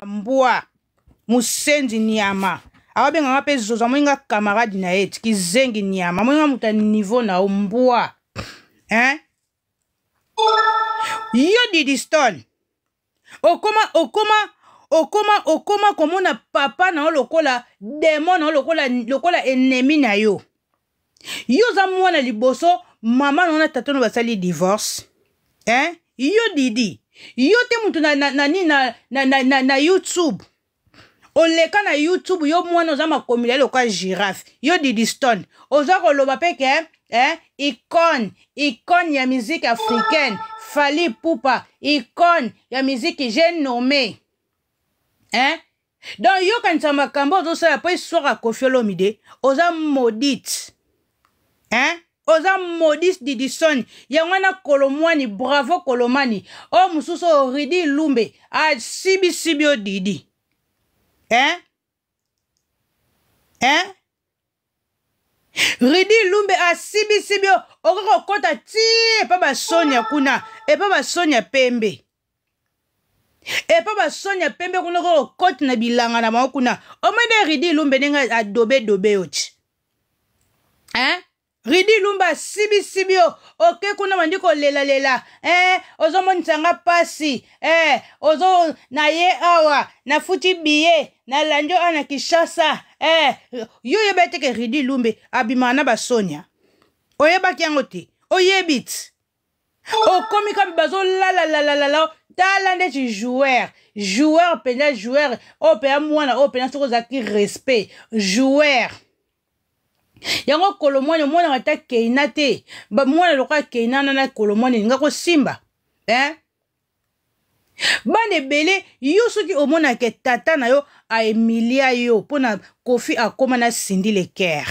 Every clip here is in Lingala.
Mbwa musenzi niama awabenga nga mpe zozo amoni nga camarade na ye kizengi niama amoni nga moto ya niveau na yo mbwa hein? Yo Didi Stone okoma okoma okoma okoma komona papa na yo lokola demon na yo lokola, lokola ennemi na yo. Yo oza mwana liboso, mama na yo na tata no basali divorce hein? Yo Didi, yo te mutu na, na, na, na, na, na, na, na YouTube oleka na YouTube, yo mwana oza makomila lokola girafe. Yo Didi Stone oza koloba pe ke eh, icone icone ya musique africaine Fally Ipupa, icone ya musique j'ai nommé hein? Donc yo kanisa makambo ozosala po eswaka Koffi Olomide, oza maudite hein? Oza maudite Didi Stone. Yango wana Kolomwani, bravo Kolomani. Oyo mosusu oyo Ridi Lumbe asibisibi yo Didi hein? Hein? Ridi Lumbe asibisibi yo, okoki kokɔta ti epa basonia kuna, epa basonia pembe, epa basonia pembe kuna, okoki kokɔta na bilanga na bango kuna. Omoni nde Ridi Lumbe ndenge adobe dobe yo ti hein? Ridi Lumbe asibisibi yo, oke kuna bandi kolelalela eh, ozomonisa nga pasi eh, ozo na ye awa nafuti biye nalandi yo awa na Kinshasa eh, yo oyebaki te ke Ridi Lumbe abimaka na basonia? Oyebaki yango te? Oyebi ti okomi kabi bazolalalalala. Tala ndeti joueur, joueur mpenza, joueur oyo mpenza, mwana oyo mpenza, soki ozalaki respect joueur yango Kolomwani omonaka ata Keina te, mwana lokola Keina na Kolomwani elinga kosimba eh? Bana ebele, yo soki omonaka tata na yo aemilia yo mpona Kofi akóma na Cindy Le Cœur,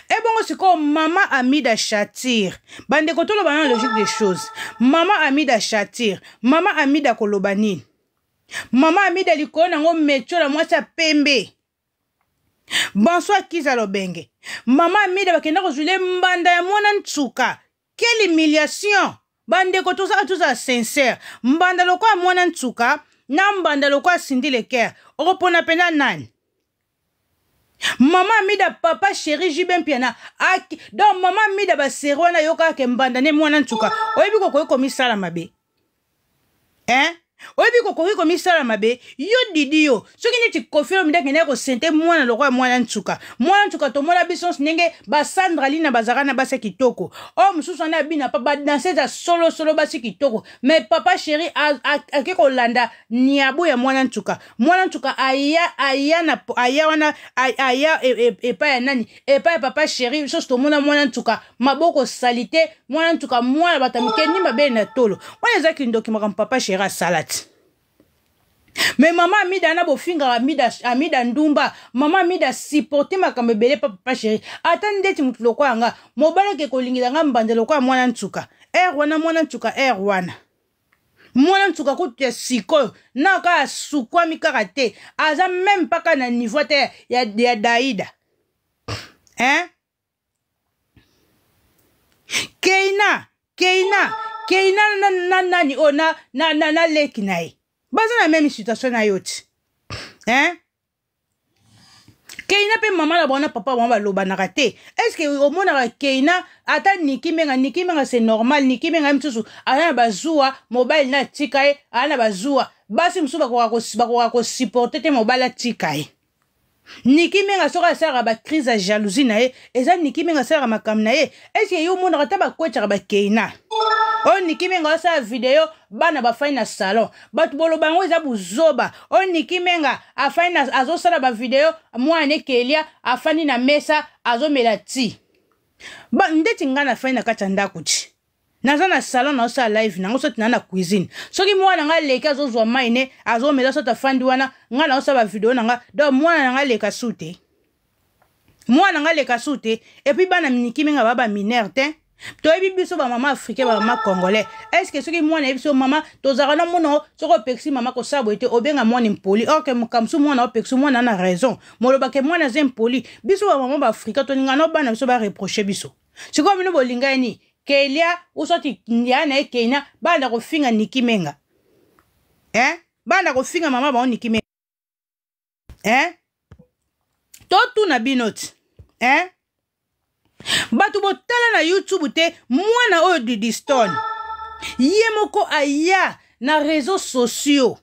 ebongo sikoyo mama Amida Shatir, bandeko toloba na logique des choses, mama Amida Shatir, mama Amida koloba nini? Mama Amida likolo nango metiola mwasi ya pembe. Bonsoir Kiza Lobenge. Mama Amida bakenda kozwile mbanda ya mwana ntsuka. Quelle humiliation! Bandeko tozala tozala sincère. Mbanda lokola mwana ntsuka na mbanda lokola Cindy Le Cœur. Okopona mpenza nani? Mama Amida papa chéri JB Mpiana aki donc mama Amida baseri wana yokaka ke mbanda ne mwana ntsuka. Oyebi kokoki komisala mabe. Hein? Oyebi kokoki komisala mabe yo Didi. Yo soki neti Koffi Olomide akendaki kosente mwana lokola mwana ntsuka, mwana ntsuka tomona biso nyonso ndenge basandra lina bazalaka na basi ya kitoko, oyo mosusu wana abina pa badanseuse ya solosolo, basi kitoko, mais papa chéri ake kolanda niabu ya mwana ntsuka. Mwana ntsuka aya aya na aya wana aya epai ya nani? Epai ya papa chéri. Soso tomona mwana ntsuka maboko salite, mwana ntuka, mwana bato ya mike ni mabele na tolo wana eza kindoki, makambo papa chéri asala ti. Me mama Amida na bofingaka Amida, Amida ndumba, mama Amida supporte makambo ebele pa papa chéri. Ata ndeti motu lokola nga, mobali ake kolingela nga mbanda lokola mwana ntuka ere wana, mwana ntuka ere wana, mwana nsuka kutu ya sikoyo na kaka asukwami kaka te, aza meme mpaka na niveau te ya Daida hein? Keina Keina Keina na, na nani oyo na, na, na, na leki na ye baza na meme situation na yo ti hein? Keina mpe mama na bango na papa bango balobanaka te. Est-ce omonaka Keina ata Niki Menga? Niki Menga, c'est normal. Niki Menga ye mosusu aza na bazuwa, mobali na atika ye, aza na bazuwa. Basi mosusu bakoka kosupporte te mobali atika ye. Niki Menga soki asalaka bacrise ya jalousie na ye, eza Niki Menga asalaka makambo na ye. Est-ce yo omonaka ata bakwetaka bakeina oyo Niki Menga asala video, bana bafai na salon, bato boloba yango eza buzoba? Oyo Niki Menga afai na azosala bavideo, mwana ne Kelia afandi na mesa azomela ti ba, ndeti ngai nafai na kati ya ndako ti naza na salon naosala live nango, soki naa na cuisine, soki mwana ngai aleki azozwa mai ne azomela, soki afandi wana ngai naosala bavideo na ngai, donc mwana na ngai aleka su te, mwana ngai aleka su te. Et puis bana Niki Menga baa bamineur te. Toyebi biso bamama africain, bamama congolais, est-ce soki mwana yebi biso mama tozalaka na mona, soki opekisi mama kosala boye te, obenga mwana impoli, or ke mokambo so mwana opekisi mwana na raison, molobake mwana aza impoli. Biso bamama baafricain tolinga na bana biso bareproche biso. Sikoyo bino bolinga ye nini? Kelia usoti ya na ye Keina banda kofinga Niki Menga, eh? Banda kofinga mama bango Niki Menga. Hein? Totuna bino ti. Hein? Bato botala na YouTube te mwana oyo Didi Stone. Ye moko aya na réseaux sociaux.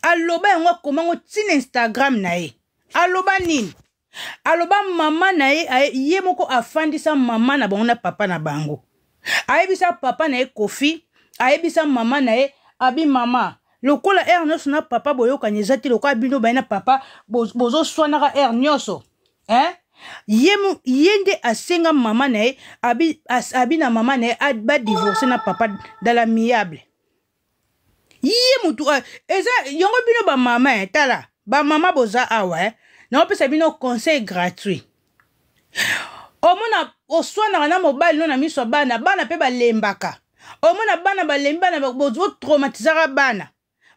Aloba yango akoma ngo tina Instagram na ye. Aloba nini? Aloba mama na ye, ye moko afandisa mama na bango na papa na bango. Ayebisa papa na ye Kofi, ayebisa mama na ye, abi mama, lokola heure nyonso na papa boyokani eza te lokola bino baye na papa bozoswanaka heure nyonso. Hein? Ye, ye nde asenga mama na ye, abi, as, abi na mama na ye ba divorcer na papa dans l'amiable. Ye mutu eza yango bino ba mama eh, tala ba mama boza awa eh, naopesa bino conseil gratuit. Omona oswanaka na mobali no na miso ya bana, bana pe balembaka. Omona bana balembi, bana botraumatisaka bana.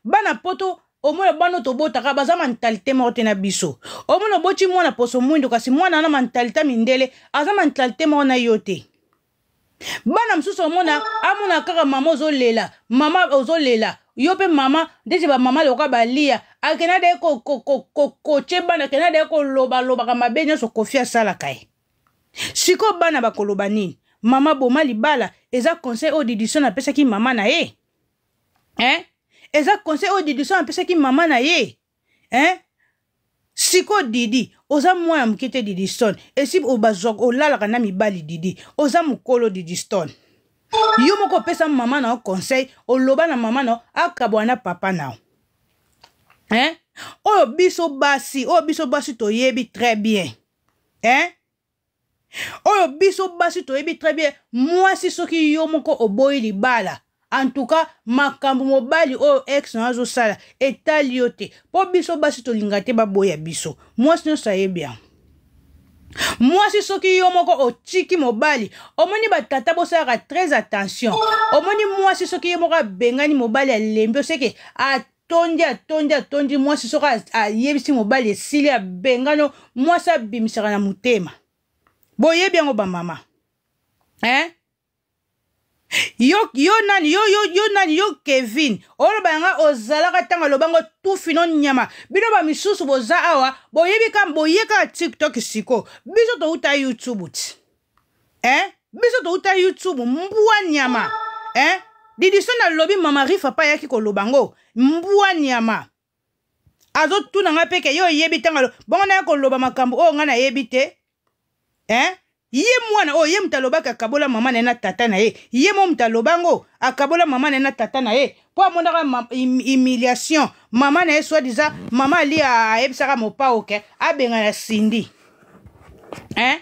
Bana poto omona bana tobotaka baza mentalité moko te na biso. Omona oboti mwana poso mwindo kasi mwana na mentalité mindele aza mentalité moko na yo te. Bana mosusu omona amona kaka mama ozolela, mama ozolela, yo pe mama ndeti ba mama lokola balia akenda de kokoche bana, akenda de koloba lobaka mabe nyonso Kofi asalaka ye. Sikoyo bana bakoloba nini? Mama boma libala eza conseil oyo Didison apesaki mama na ye. Hein? Eza conseil oyo Didison apesaki mama na ye. Hein? Siko Didi, oza mwana moke te Didi Stone. Esi obazwa olalaka na mibali Didi. Oza mokolo Didi Stone. Yo moko opesa mama na yo conseil, oloba na mama na yo akabwana na papa na yo. Hein? Oyo biso basi, oyo biso basi toyebi très bien. Hein? Oyo biso basi toyebi très bien, mwasi soki yo moko oboyi libala, en tout cas makambo mobali oyo ex na azosala etali yo te, po biso basi tolinga te baboya biso. Mwasi nyonso ayebi yango. Mwasi soki yo moko otiki mobali, omoni ba tata bosalaka très attention. Omoni mwasi soki ye moko abengani mobali alembi, oseke atondi atondi atondi, mwasi soki ayebisi mobali esili abengano, mwasi abimisaka na motema. Boyebi yango ba mama. Hein? Yo, yo nani, yo, yo, yo nani, yo Kevin. Oloba yanga ozalaka tanga lobango tufi no nyama. Bino ba misusu boza awa, boyebi ka boyeka TikTok siko. Biso to uta YouTube ti. Hein? Biso to uta YouTube mbwa nyama. Hein? Didison alobi mama Rifa pa yaki koloba ngo mbwa nyama. Azotuna nga pe ke yo oyebi tanga lo bongo naya koloba makambo oyo nga nayebi te. Hein? Ye mwana oyo ye moto alobaki akabola mama na ye na tata na ye, ye mo moto aloba ngo akabola mama na ye na tata na ye mpo amonaka humiliation mama na ye soit disant mama ali ayebisaka mopao ke abengana Cindy. Hein?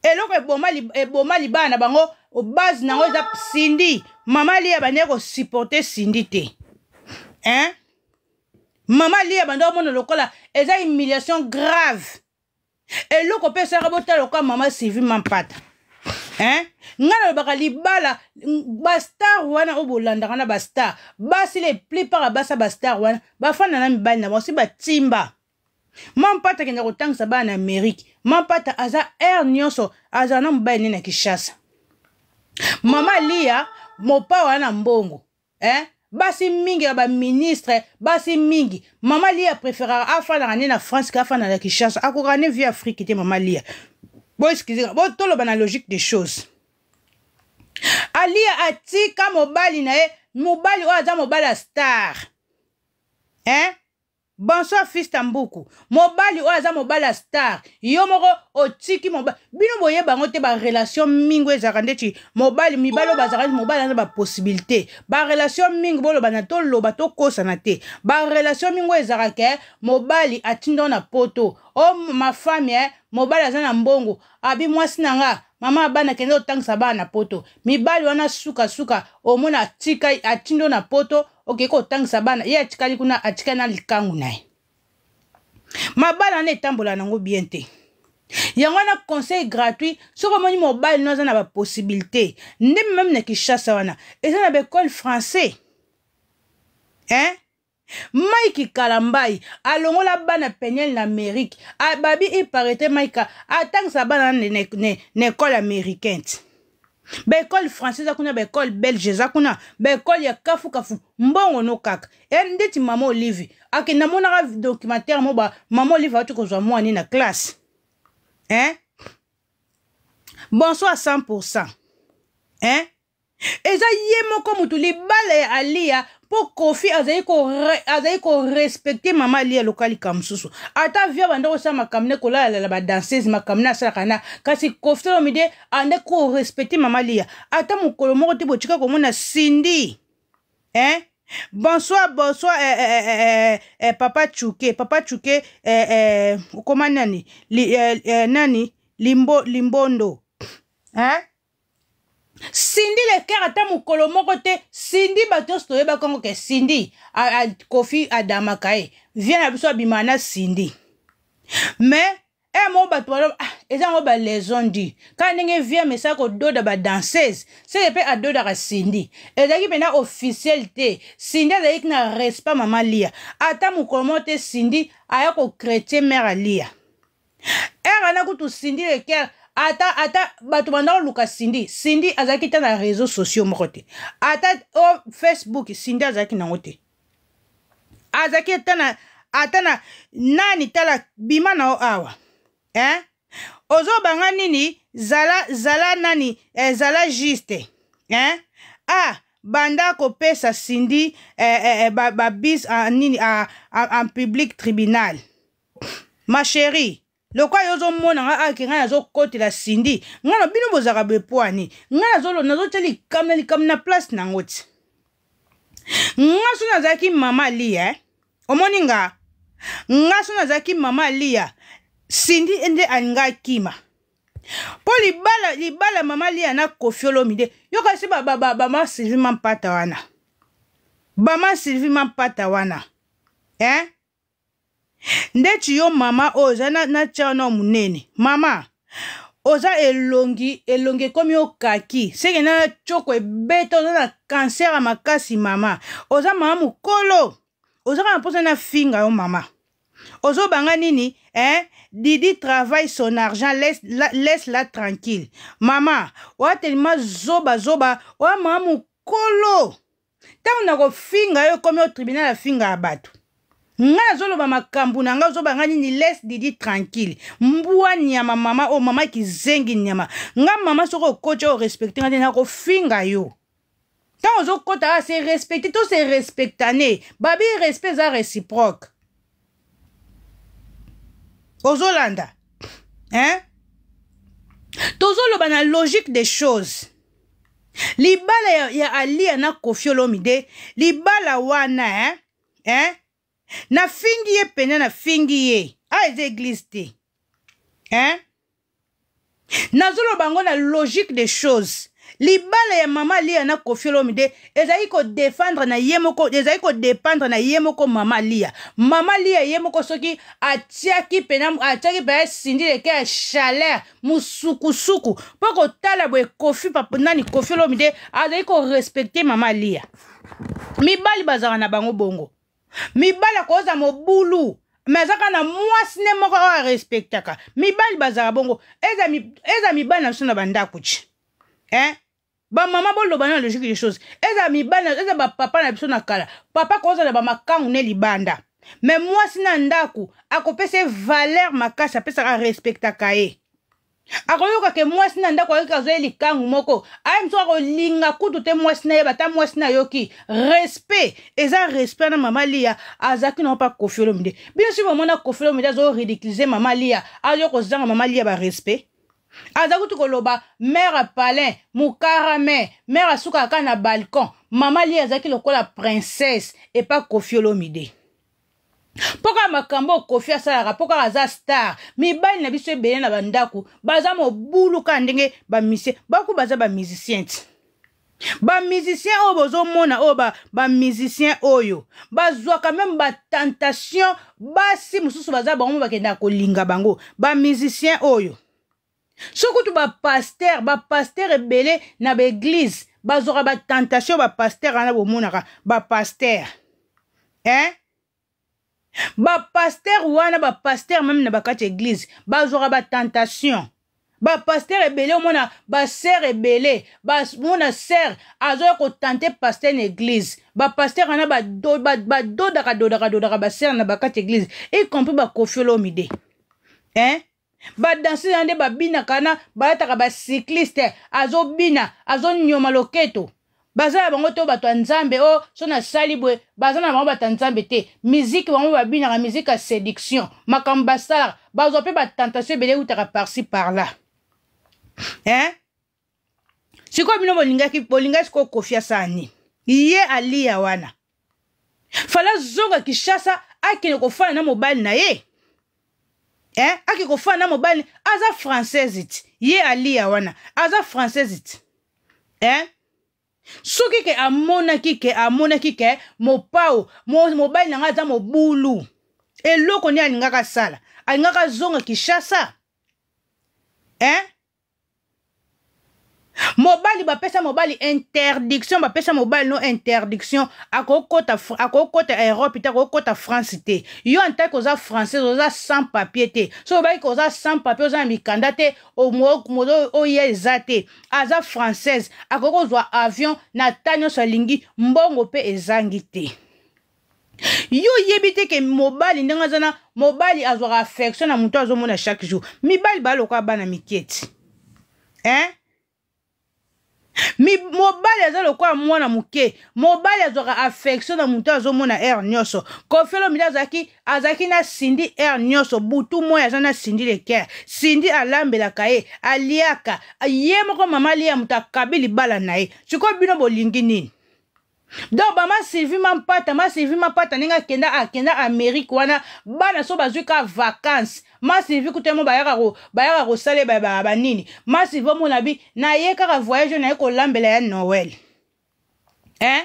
Eloko eboma libala na bango base nango eza Cindy. Mama ali abandaki kosupporter Cindy te. Hein? Mama ali abandaki komona lokola eza humiliation grave. Eloko pe esaka botala lokola mama Sylvie Mampata. Hein? Nga nalobaka libala ba star wana oyo bolandaka na ba star, basi les plupart ya basi ya ba star wana bafanda na mibali na bango si batimba. Mampata akenda kotangisa bana na Amérique. Mampata aza heure nyonso azala na mobali ne na Kinshasa. Mama Lia mopa wana na mbongo. Hein? Basi mingi ya ba ministre, basi mingi. Mama Lia préférera afandaka ne na France ka afanda na Kinshasa. Akoka ne vie Afrique te Mama Lia. Bo excusez, bo toloba na logique des choses. Alia atika mobali na ye, mobali oyo aza mobali ya star. Hein? Bonsoir fils Tambuku. Mobali oyo aza mobali ya star. Yo moko otiki mobali. Bino boyeba yango te ba relation mingi ezalaka ndeti mobali mibali oyo bazalaka neti mobali aza ba possibilité. Ba relation mingi boloba na toloba tokosana te. Ba relation mingi oyo ezalaka ke mobali atinda na poto. Oh ma femme eh, mobali aza na mbongo. Abi mwasi na nga, mama bana kende otangisa bana na poto. Mibali wana suka suka omona atika atindo na poto. Oke kotangisa bana, ye atikali kuna, atikali na likangu na ye. Mabala wana etambola nango bien te. Yango wana conseil gratuit, soki omoni mobali no aza na ba possibilité, nde meme na Kinshasa wana eza na ba école français. Hein? Mike Kalambay alongola bana Peniel na Amérique. Babi il paraît Mike atangisa bana na école américaine. Baekole français eza kuna, baekole belge eza kuna, baekole ya kafukafu, mbongo no kaka. E ndeti mama Olive ake, namonaka documentaire mo ba mama Olive auti kozwa mwani na classe, hein? Bonsoir 100%, hein? Eza ye moko motu libala ya Alia, mpo Kofi azali korespecte mama Alia loka likambo mosusu. Ata via banda kosala makambo ne kolalala badanseuse, makambo ne asalaka na, kasi Kofi Olomide ande korespecte mama Alia ata mokolo moko te. Botika komona Cindy, hein? Bonsoir, bonsoir, eh, eh, eh, eh, eh, papa Chuke, papa Chuke, eh, eh, okoma nani? Li, eh, eh, nani? Limbo, Limbondo, hein? Cindy Le Cœur ata mokolo moko te. Cindy, bato nyonso toyebaka yango ke Cindy, Kofi adamaka ye, vie na biso abimaka na Cindy. Mais e moko bato baloba, ah, eza yango balaison di kaka ndenge vie amesaka kododa badanseuse, seke mpe adodaka Cindy. Ezalaki mpena officiel te. Cindy azalaki na respect mama Lia. Ata mokolo moko te Cindy aya kochrétien mare Alia. Ere wana kutu Cindy Le Cœur, ata bato banda koluka Cindy, Cindy azalaki ta na réseau sociaux moko te, ata o Facebook Cindy azalaki nango te, azalaki ata na nani. Tala, bima na yo awa, eh? Ozobanga nini? Zala, zala nani, eh, zala juste, eh? Ah, banda kopesa Cindy, eh, eh, eh, babise ba nini en public tribunal. Ma chérie, lokwa yo ozomona nga ake, ngai nazokotela Cindy. Ngai na bino bozalaka bepwani. Ngai nazotia likambo na likambo na place nango ti. Nga so nazalaki mama Lia, eh? Omoni nga so nazalaki mama Lia, Cindy nde alinga akima mpo libala mama Lia na Kofi Olomide. Yoka si bama ba, ba, ba, Sylvie Mampata wana, bama Sylvie Mampata wana, eh? Ndeti yo mama oyo oza na, na tia wana monene, mama oza elongi, elongi ekomi okaki seke na tioko ebeta, oza na cancer ya makasi. Mama oza mama mokolo, oza kaka mposa na finga yo. Mama ozobanga nini, hein? Didi travaille son argent, laisse la, laisse la tranquille. Mama oya telema zoba zoba, oya mama mokolo. Ntango nakofinga yo, ekomi o tribunal afinga ya bato. Ngai nazoloba makambo na ngai, ozobanga nini? Laisse Didi tranquille. Mbwa nyama, mama oyo, mama kizengi nyama. Nga mama, soki okoti oyo respecte nga te, nakofinga yo. Ntango ozokota a se respecte, to se respectane. Babi respect eza réciproque. Ozolanda, hein? Tozoloba na logique des choses. Libala ya Alia na Kofi Olomide, libala wana, hein? Hein? Nafingi ye pena, nafingi ye. A eza église te, hein? Nazoloba yango na logique des choses. Libala ya mama Lia na Kofi Olomide ezali kodefendre na ye moko, ezali kodépendre na ye moko mama Lia. Mama Lia ye moko, soki atiaki pena, atiaki pena Cindy leke ya chaleur mosukusuku mpo kotala boye Kofi nani, Kofi Olomide azali korespecte mama Lia. Mibali bazalaka na bango bongo. Mibali akoza mobulu, me azaka na mwasi ne moko oyo arespektaka. Mibali bazalaka bongo. Eza mibali na biso na bandako ti, eh? Bamama, boloba na logique des choses. Eza mibali, eza bapapa na biso na kala. Papa kozala bamakangu ne libanda, me mwasi na ndako akopesa ye valeur makasi, apesaka, arespektaka ye. Akoyoka ke mwasi na ndako ayoki azwa ye likangu moko, aye mosusu akolinga kutu te mwasi na ye bata mwasi na ayoki respect. Eza respect na mama Lia azalaki nango mpa Kofi Olomide. Bino si bomona Kofi Olomide azoridiculize mama Lia, azo kozanga mama Lia barespect. Aza kutu koloba mare palin mokarame, mare asukaka kaka na balcon. Mama Lia azalaki lokola princesse epa Kofi Olomide, mpo kaka makambo oyo Kofi asalaka, mpo kaka aza star. Mibali na biso ebele na bandako baza mobulu kaka ndenge bamisie baku baza bamusicien ti. Bamusicien oyo bozomona oyo, bamusicien oyo bazwaka meme batentation, basi mosusu baza bango mo bakendaka kolinga bango. Bamusicien oyo, soki kutu bapaster, bapaster ebele na baeglize bazwaka batentation. Bapaster wana bomonaka bapaster, hein? Bapaster wana, bapaster meme na bakati ya eglize bazwaka batentation. Bapasteur ebele, omona basere ebele, bamona sere azoya kotante pasteur na eglise. Bapasteur wana badodaka dodaka dodaka basere na bakati eglise, y compris bakofi Olomide, hein? Badanse wana nde babinaka wana, balataka bacycliste, azobina, azonyoma loketo. Baza na bango to bato ya Nzambe o oh, so nasali boye, baza na bango bato ya Nzambe te. Miziki bango babinaka miziki ya séduction, makambo basalaka, bazwa mpe batentation ebele eutaka parci par là, hein? Sikoyo bino bolingaki bolingaki sikoyo Kofi asala nini? Ye Aliya wana fala zonga Kinshasa, akende kofanda na mobali na ye, eh? Ake kofanda na mobali, aza française ti. Ye Aliya wana aza française ti, eh? Soki ke amonaki ke amonaki ke mopao mobali na ngai aza mobulu, eloko nini alingaka asala? Alingaka azonga Kinshasa, eh? Mobali, bapesa mobali interdiction, bapesa mobali no interdiction, akokota akokota Europe te, akokota France te. Yo antaki oza française, oza sans papier te. So obaki oza sans papier, oza na mikanda te, oya eza te. Aza française, akoki kozwa avion na ta nyonso alingi, mbongo mpe ezangi te. Yo oyebi te ke mobali ndenge aza na mobali azwaka affection na moto azomona chaque jour. Mibali balokola bana mike ti, hein? Mi, mobali aza lokola mwana moke, mobali azwaka affection na moto azomona heure nyonso. Koffi Olomide azalaki azalaki na Cindy heure nyonso, butu moi aza na Cindy Le Cœur. Cindy alambelaka ye, aliaka ye moko. Mama alia, moto akabi libala na ye. Sikoyo bino bolingi nini? Donc bama Sylvie Mampata, ma Sylvie Mampata ndenge akenda akenda Amérique wana, bana so bazwi ka vacances, ma Sylvie kuta mo bayaka ko bayaka kosala ba banini. Ma Sylvie omona bi na ye kaka voyage na ye kolambela ya Noël, hein?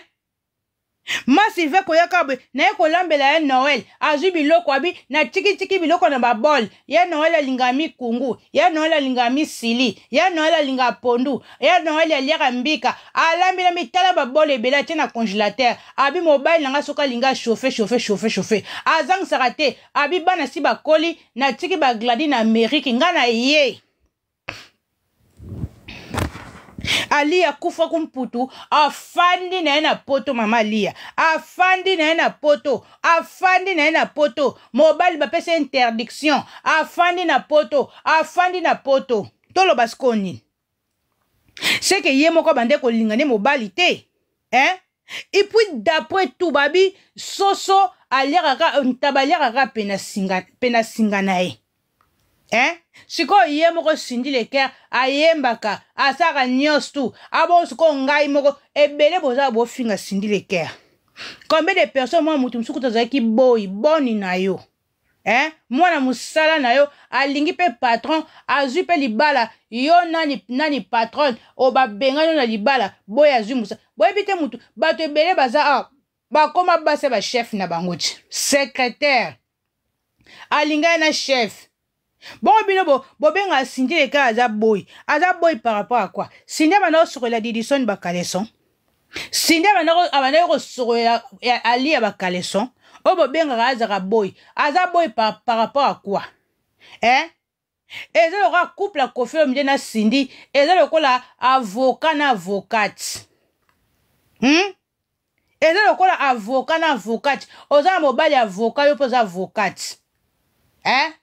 Ma Sylvie koyaka boye na ye kolambela ya Noël, azwi biloko, abi na tikitiki biloko na babol ya Noël. Alingaka mikungu ya Noël, alingaka misili ya Noël, alingaka pondu ya Noël, aliaka mbika. Alambela mitala babol ebele, atie na congélateur. Abi mobali na ngai soki alingi achauffe, chauffe, chauffe, chauffe, azangisaka te. Abi bana si bakoli, natiki bagladi na Amerike, ngai na ye. Aliya akufa kumputu, afandi na ye na poto. Mama Aliya afandi na ye na poto, afandi na ye na poto. Mobali bapesi interdiction, afandi na poto, afandi na poto. Toloba sikoyo nini? Seke ye moko abande kolinga nde mobali te, hein? Et puis d'après tout, babi soso aliaka ntaba, aliaka kaka pena singa, pena singa na ye, hein? Sikoyo ye moko Cindy Le Cœur ayembaka, asalaka nyonso tu abongo. Sikoyo ngai moko ebele boza bofinga Cindy Le Cœur, combien de personnes? Mwana motu mosuku tozalaki boyi boni na yo, eh? Mwana mosala na yo alingi mpe patron azwi mpe libala. Yo nani nani patron oyo babengani yo na libala boye, azwi mosala, boyebi te mutu. Bato ebele baza awa bakoma basi ya bachef na bango ti secrétaire alinga ye na chef. Bongo bino bobengaka Cindy leka aza boyi, aza boyi par rapport à quoi? Cindy abanda kosokolela Didison bacaleçon, Cindy abandaki kosokolela Alia bacaleçon. Oyo bobengaka azaka boyi, aza boyi par rapport à quoi, eh? Eza lokola couple ya Koffi Olomide na Cindy eza lokola avocat na avocate, Eza lokola avocat na avocate. Oza na mobali avocat, yo mpe oza avocate, eh?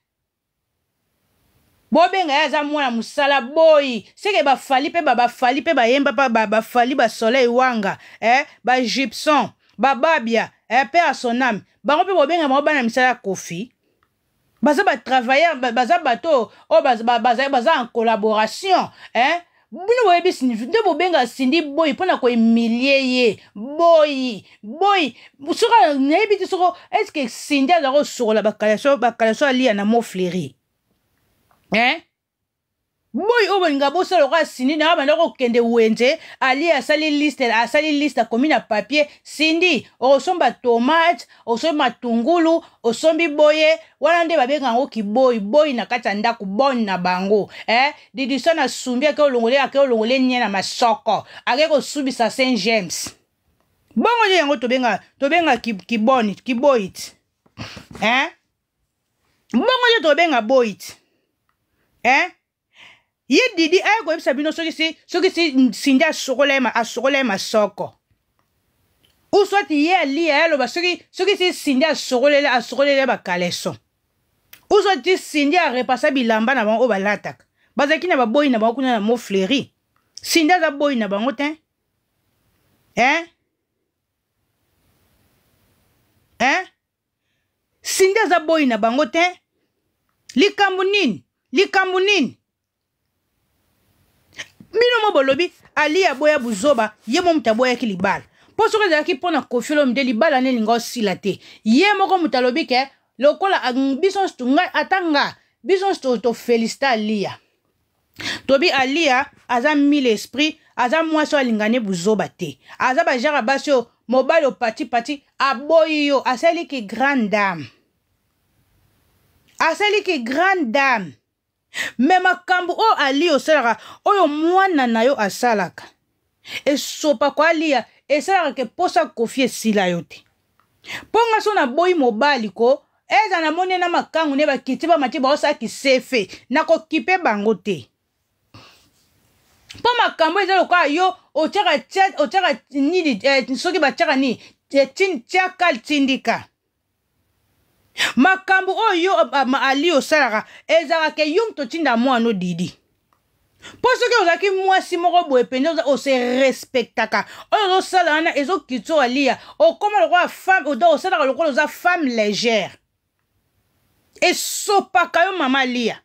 Bobenga ye aza mwana mosala boyi, seke bafali mpe bafali mpe bayemba mpe bafali basoleil wanga, eh? Bagipson bababia, eh? Mpe asoname bango mpe bobenga bango bana misala ya Kofi. Baza batravailleur, baza bato oyo baza en collaboration, eh? Bino boyebi nde bobenga Cindy boyi mpona kohumilie ye. Boyi boyi, soki nayebi te soko est-ce Cindy aza kosokola bacaleçon, bacaleçon alia na Mont Fleury, eh? Boyi oyo bolinga bosala lokola Cindy na banda kokende wenze. Ali asali liste, asali liste, akomi na papier: Cindy okosomba tomate, osombi matungulu, osombi boye. Wana nde babenga yango kiboyi boyi na kati ya ndako bone na bango, eh? Didison asumbi, ake olongole, ake olongole nie na masoko, ake kosubisa Saint James. Bongo nde yango tobenga tobenga kiboni kiboyi ti, eh? Bongo nde tobenga boyi ti, eh? Ye Didi aye koyebisa bino soki si soki si Cindy asokola ye asokola ye masoko ou soit ye alia ye aloba soki soki si Cindy asokolela asokolela ye ba caleçon ou soit ti Cindy arepasa bilamba na bango oyo balataka bazalaki na baboyi na bango kuna na Mont Fleury. Cindy aza boyi na bango te, hein hein. Cindy aza boyi na bango te. Likambo nini? Likambo nini? Bino mo bolobi Ali aboya buzoba, ye mo moto aboyaki libala. Mpo soki ezalaki mpo na Koffi Olomide libala ne elinga osila te. Ye moko moto alobi ke lokola biso ngai ata nga biso nyonso to felicita Aliya. Tobi Aliya aza mille esprit, aza mwasi oyo alinga ne buzoba te. Aza ba genre basi oyo mobali opati pati aboyi yo, asali ki grande dame. Asali ki grande dame. Me makambo oyo Aliya osalaka, oyo mwana na yo asalaka, esopa ko Aliya, esalaka ke posa Koffi esila yo te. Mpo nga so naboyi mobali ko, eza namoni na makangu ne bakiti bamati baosala kisefe, nakokipe bango te. Mpo makambo eza lokola yo otiaka otiaka nini soki batiaka nini tiaka tindika. Makambo oyo yo Ali osalaka ezalaka ke yo moto otinda mwana Didi. Mpo soki ozalaki mwasi moko boye mpenza ose respectaka, oyo ozosala wana ezokitso Aliya, okoma lokola femme, osalaka lokola oza femme légère. Esopaka yo mama Aliya.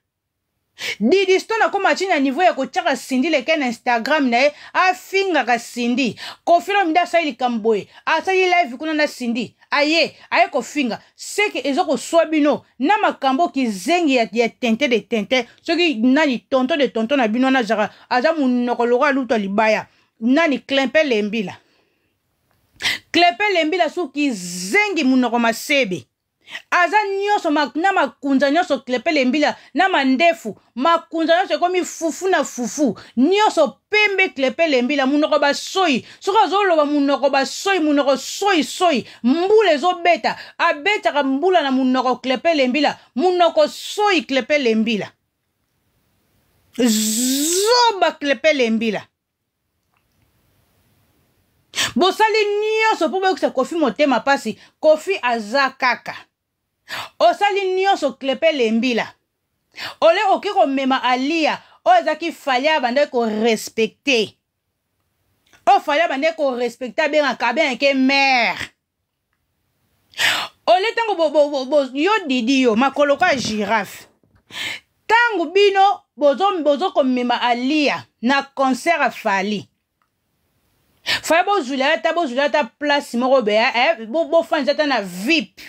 Didi Stone akoma ti na niveau ya kotiaka Cindy Leke na Instagram na ye, afingaka Cindy. Koffi Olomide asali likambo boye, asali live kuna na Cindy, aye aye kofinga. Seke ezo koswa bino na makambo kizengi ya tente de tente. Soki nani tonton de tonton na bino wana azaka aza munoko lokola lutu ya libaya. Nani Clempe Lembila. Clempe Lembila su kizengi munoko masebe. Aza nyonso na makunza nyonso Clepe Lembila na mandefu makunza nyonso ekomi fufu na fufu nyonso pembe. Clepe Lembila munoko basoi, soki azoloba munoko basoi, munoko soi soi, mbula ezobeta abetaka mbula na munoko. Clepe Lembila munoko soi, Clepe Lembila zoba, Clepe Lembila. Bosali nyonso mpo boyokisa Koffi motema pasi. Koffi aza kaka osali nyonso. Clepe Lembila ole oke komema Aliya oyo azalaki Fally abandaki korespecte, oyo Fally abandaki korespecte, abengaka abengaki mare ole ntango yo Didi yo makolo ka girafe. Ntango bino bozo komema Aliya na concert ya Fally, Fally bozwila ata bozwila ata place moko beya bofandisa ata na VIP.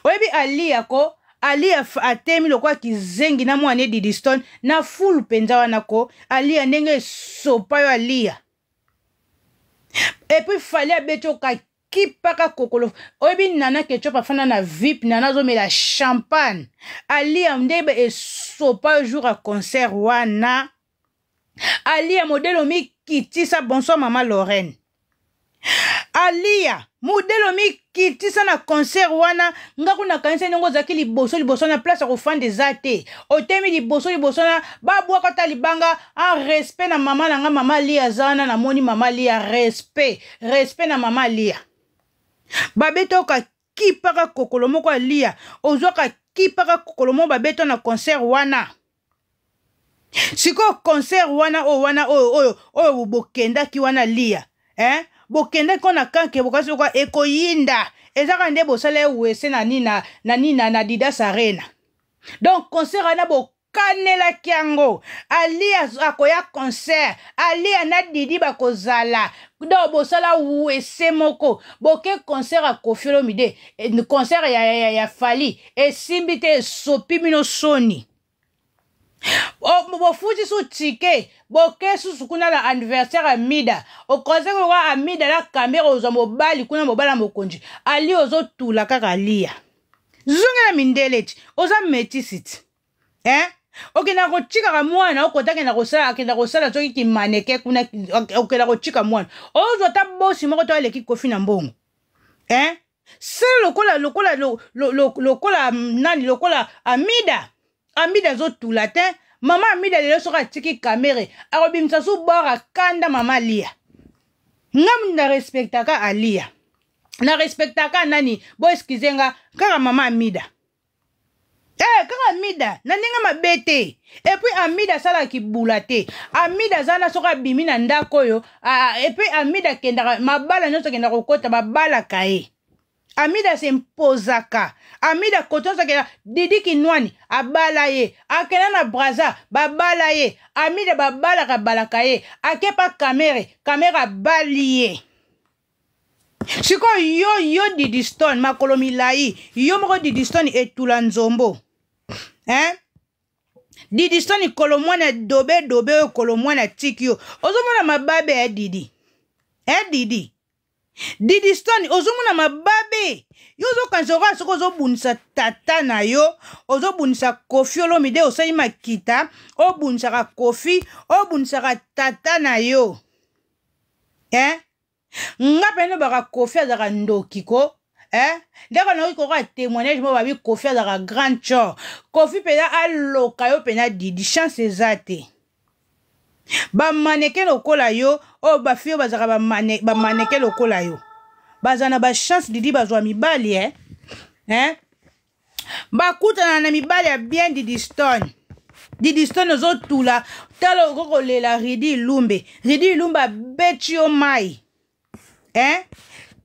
Oyebi Aliya ko Aliya atemi lokola kizengi na mwana Didi Stone na fulu mpenza wana ko Aliya ndenge esopa yo Aliya. Et puis Fally abeti okakipaka kokolo. Oyebi Nana Ketchup afanda na VIP, Nana azomela champagne. Aliya ndenge esopa yo jour ya concert wana. Aliya modèle omikitisa. Bonsoir mama Lorraine. Aliya modèle omikitisa na concert wana, nga kuna nakanisa ndenge ozalaki liboso liboso na place ya kofanda eza te, otemi liboso liboso na babwaka ata libanga. En respect na mama na nga mama Aliya aza wana, namoni mama Aliya, respect respect na mama Aliya. Babeta okakipaka kokolo moko Aliya, ozwaka kipaka kokolo moko babeta na concert wana. Sikoyo concert wana oyo wana oyo oyo oyo bokendaki wana Lia, eh? Bokendaki ko na kanke bokasi lokola ekoyinda, ezaka nde bosala ye wese na nini na nini na Adidas Arena. Donc concert wana bokanelaki yango, Alia akoya concert, Alia na Didi bakozala. Donc bosala wese moko, boke concert ya Koffi Olomide, concert ya Fally esimbi te, esopi bino soni. Bofuti su ticket, boke susu kuna na anniversaire ya Mida, okonse lokola Amida na kamere ozwa mobali kuna, mobali ya mokonzi. Ali ozotula kaka Alia, zongela mindele ti oza metisi ti, eh? Okenda kotikaka mwana okota akenda kosala, akenda kosala soki kimaneke kuna, okenda kotika mwana ozwa ata bosi moko to aleki Koffi na mbongo, eh? Sala lokola lokola lo, lo, lo, lokola nani, lokola Amida. Amida azotula te, Mama Amida lelo soki atiki Kamere akobimisa su bor akanda mama Alia. Nga na respectaka Alia. Na respectaka nani? Bo excuse nga kaka mama Amida. Eh, kaka Amida na ndenge mabe te. Et puis Amida asalaka kibula te. Amida aza na soki abimi na ndako oyo, et puis Amida akendaka mabala nyonso akendaka kokota babalaka ye. Amida s'imposaka. Amida koto nyonso akenda Didi Kinwani abala ye, akenda na Brazza babala ye, Amida babalaka balaka ye, akepa Kamere, Kamere abali ye. Sikoyo yo yo Didi Stone makolo milayi, yo moko Didi Stone etula nzombo. Hein? Didi Stone kolo mwana dobe dobe oyo kolo mwana tiki yo. Ozomona mababe ya Didi. Eh Didi. Didi Stone ozomona mababe yo ozokanisa okoka soki ozobundisa tata na yo ozobundisa Koffi Olomide osali makita obundisaka Koffi obundisaka tata na yo eh? Nga mpe nobaka Koffi azalaka ndoki ko eh? Ndeko nayoki kokoka témoignage moko babi Koffi azalaka grand chor. Koffi mpenza aloka yo mpenza Didi, chance eza te. Bamaneke lokola yo oyo bafi oyo bazalaka bamaneke lokola yo bazala na bachance Didi, bazwa mibali eh? Eh? Bakutana na mibali ya bien. Didi Stone, Didi Stone ozotula, tala okoki kolela Ridi Lumbe. Ridi Lumbe abeti yo mai eh?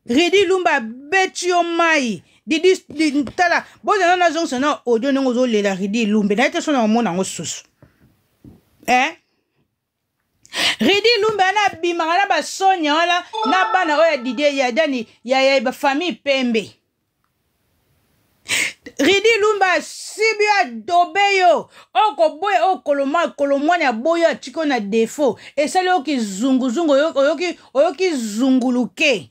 Ridi Lumbe abeti yo mai. Didi, di, tala bozala nazongisa na audio ndenge ozolela Ridi Lumbe naye te so na omona yango susu eh? Ridi Lumbe wana abimaka na basonia wana na bana oyo ya Didie ya dani ya, ya bafamille pembe. Ridi Lumbe asibi yo, adobe yo, okoboya oyo koloma kolomwani aboyi yo, atiki yo na defo, esali yo kizunguzungu, oyoki oyoki zunguluke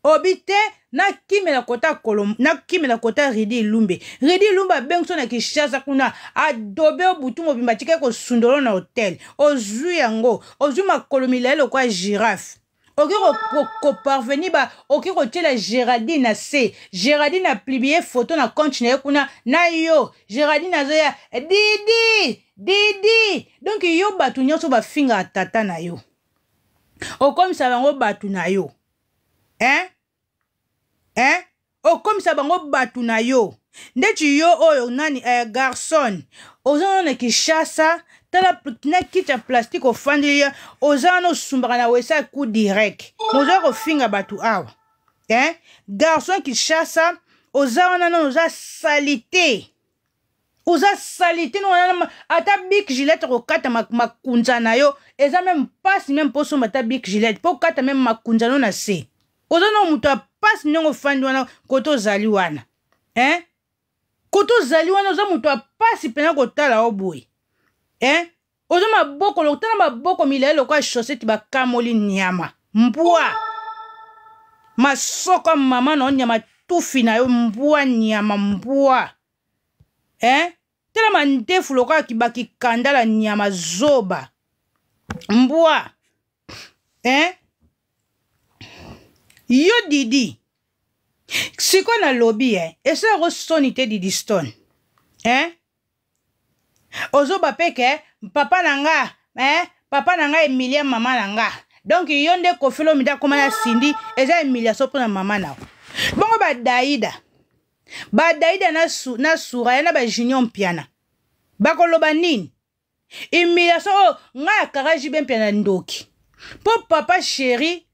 obi te nakimela kota kolom nakimela kota Ridi Lumbe. Ridi Lumbe abengi so na Kinshasa kuna, adobe yo butu mobimba, atikaki kosundolo na hotel, ozwi yango, ozwi makolo milai lokola girafe, okoki koparvenir ba okoki kotiela Géraldine na se. Géraldine apublie photo na compte na ye kuna na yo. Géraldine azoya Didi Didi, donc yo bato nyonso bafingaka tata na yo okomisa bango bato na yo eh? Eh? Okomisa bango bato na yo ndeti yo oyo nani eh, garçon oza wana na Kinshasa, tala na kiti ya plastique ofandeli ye, oza wana osumbaka na wesa coup direct, oza kofinga bato awa eh? Garçon Kinshasa oza wana nano oza salite, oza salite no wana, ata bic gilette kokata makunza na yo eza meme mpasi, meme mpo osomba ata bic gilette mpo okata meme makunza no na se, oza na moto ya mpasi ndenge ofandi wana kote ozali wana eh? Kote ozali wana oza moto ya mpasi mpena kotala yo boye eh? Oza maboko tala maboko milai lokola chaussette bakamoli nyama mbwa masoko ya mama na yo nyama tufi na yo mbwa nyama mbwa eh? Tala mandefu lokola kibakikandala nyama zoba mbwa eh? Yo Didi sikoyo nalobi eh? Esalako soni te Didi Stone eh? Ozoba mpe ke papa na nga eh? Papa na nga Emilia mama na nga, donc yo nde Koffi Olomide akoma na Cindy eza humiliation mpo na mama na yo. Bongo badaida badaida na, su, na Suraya na bajunior Mpiana bakoloba nini? Humiliation oyo ngai akara JB Mpiana ndoki mpo papa chéri,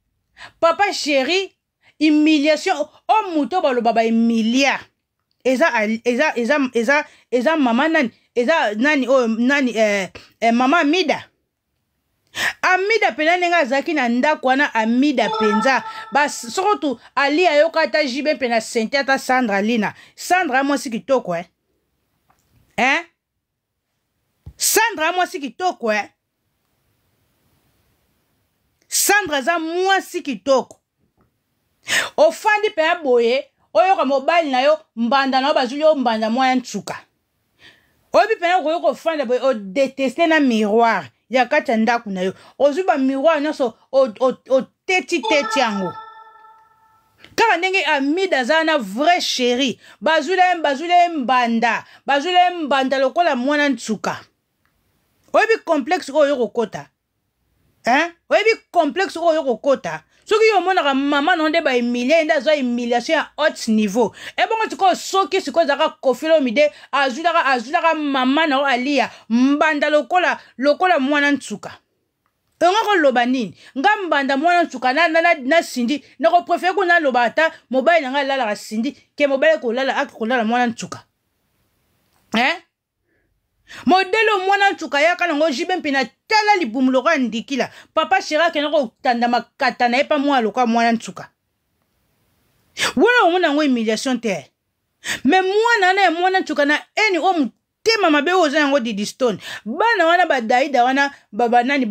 papa chéri humiliation oyo moto baloba baemilia eza eza eza eza eza mama nani, eza nani oyo nani eh, eh, mama Amida. Amida mpenza ndenge azalaki na ndako wana, Amida mpenza soko tu Ali ayoka ata JB mpe na sente ata Sandra Lina. Sandra mwasi kitoko eh? Eh? Sandra mwasi kitoko eh? Sandra aza mwasi kitoko. Ofandi mpenza boye oyoka mobali na yo mbanda na yo bazwi yo mbanda mwa ya nsuka, oyebi mpenza okoki kofanda boye odeteste na miroir ya kati ya ndako na yo, ozwi bamiroir nyonso otetiteti yango kaka ndenge Amida aza na vrai chéri, bazwila ye mbanda, bazwila ye mbanda lokola mwana nsuka. Oyebi complexe oyo okokota, hein? Oyebi complexe oyo okokota soki yo omonaka mama na nde bahumilie ye, nde azwa humiliation ya haute niveau. Ebongo sikoyo, soki sikoyo ezalaka Koffi Olomide azwilaka mama na yo alia mbanda lokola mwana nsuka, onga koloba nini? Nga mbanda mwana nsuka na Cindy, nakopréférer kuna naloba ata mobali na ngai alalaka Cindy ke mobali kolala ake kolala mwana nsuka, hein? Modele mwana nsuka yaka nango JB mpe na tala libumu lokola ndikila. Papa chéri akende kotanda makata na ye mpa mwana lokola mwana nsuka wana, omona yango humiliation te. Me mwana wana ya mwana nsuka na eni oyo motema mabe oyo oza yango, Didi Stone, bana wana badaida wana, banani,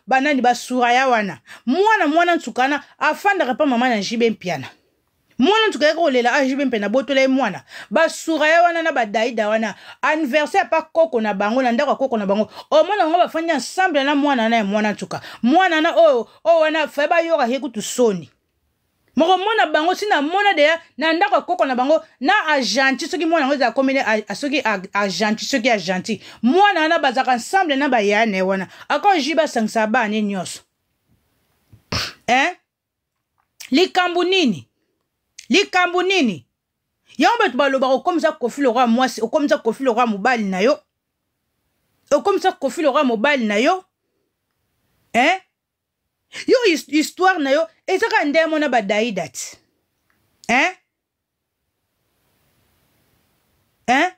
banani, basuraya wana, mwana nsuka wana afandaka mpa mama na JB Mpiana. Mwana nsuka yaki kolela a JB mpe na botola ye mwana. Basuraya wana na badaida wana, anniversaire pa koko na bango, na ndako ya koko na bango, omona bango bafandi ensemble na mwana wana ya mwana nsuka. Mwana na oyo wana faye bayoka ye kutu soni moko mona bango si namona deya na ndako ya koko na bango na agenti. Soki mwana yango ezala komene, soki agenti, soki agenti, mwana wana bazalaka ensemble na bayaya na ye wana. Ako ji basangisaka bana ne nyonso, hein? Likambo nini? Likambo nini yango bato balobaka? Okomisa Koffi lokola mwasi, okomisa Koffi lokola mobali na yo, okomisa Koffi lokola mobali na yo, hein? Yo, histoire na yo eza kaka ndenge mona badaida ti, hein? Hein,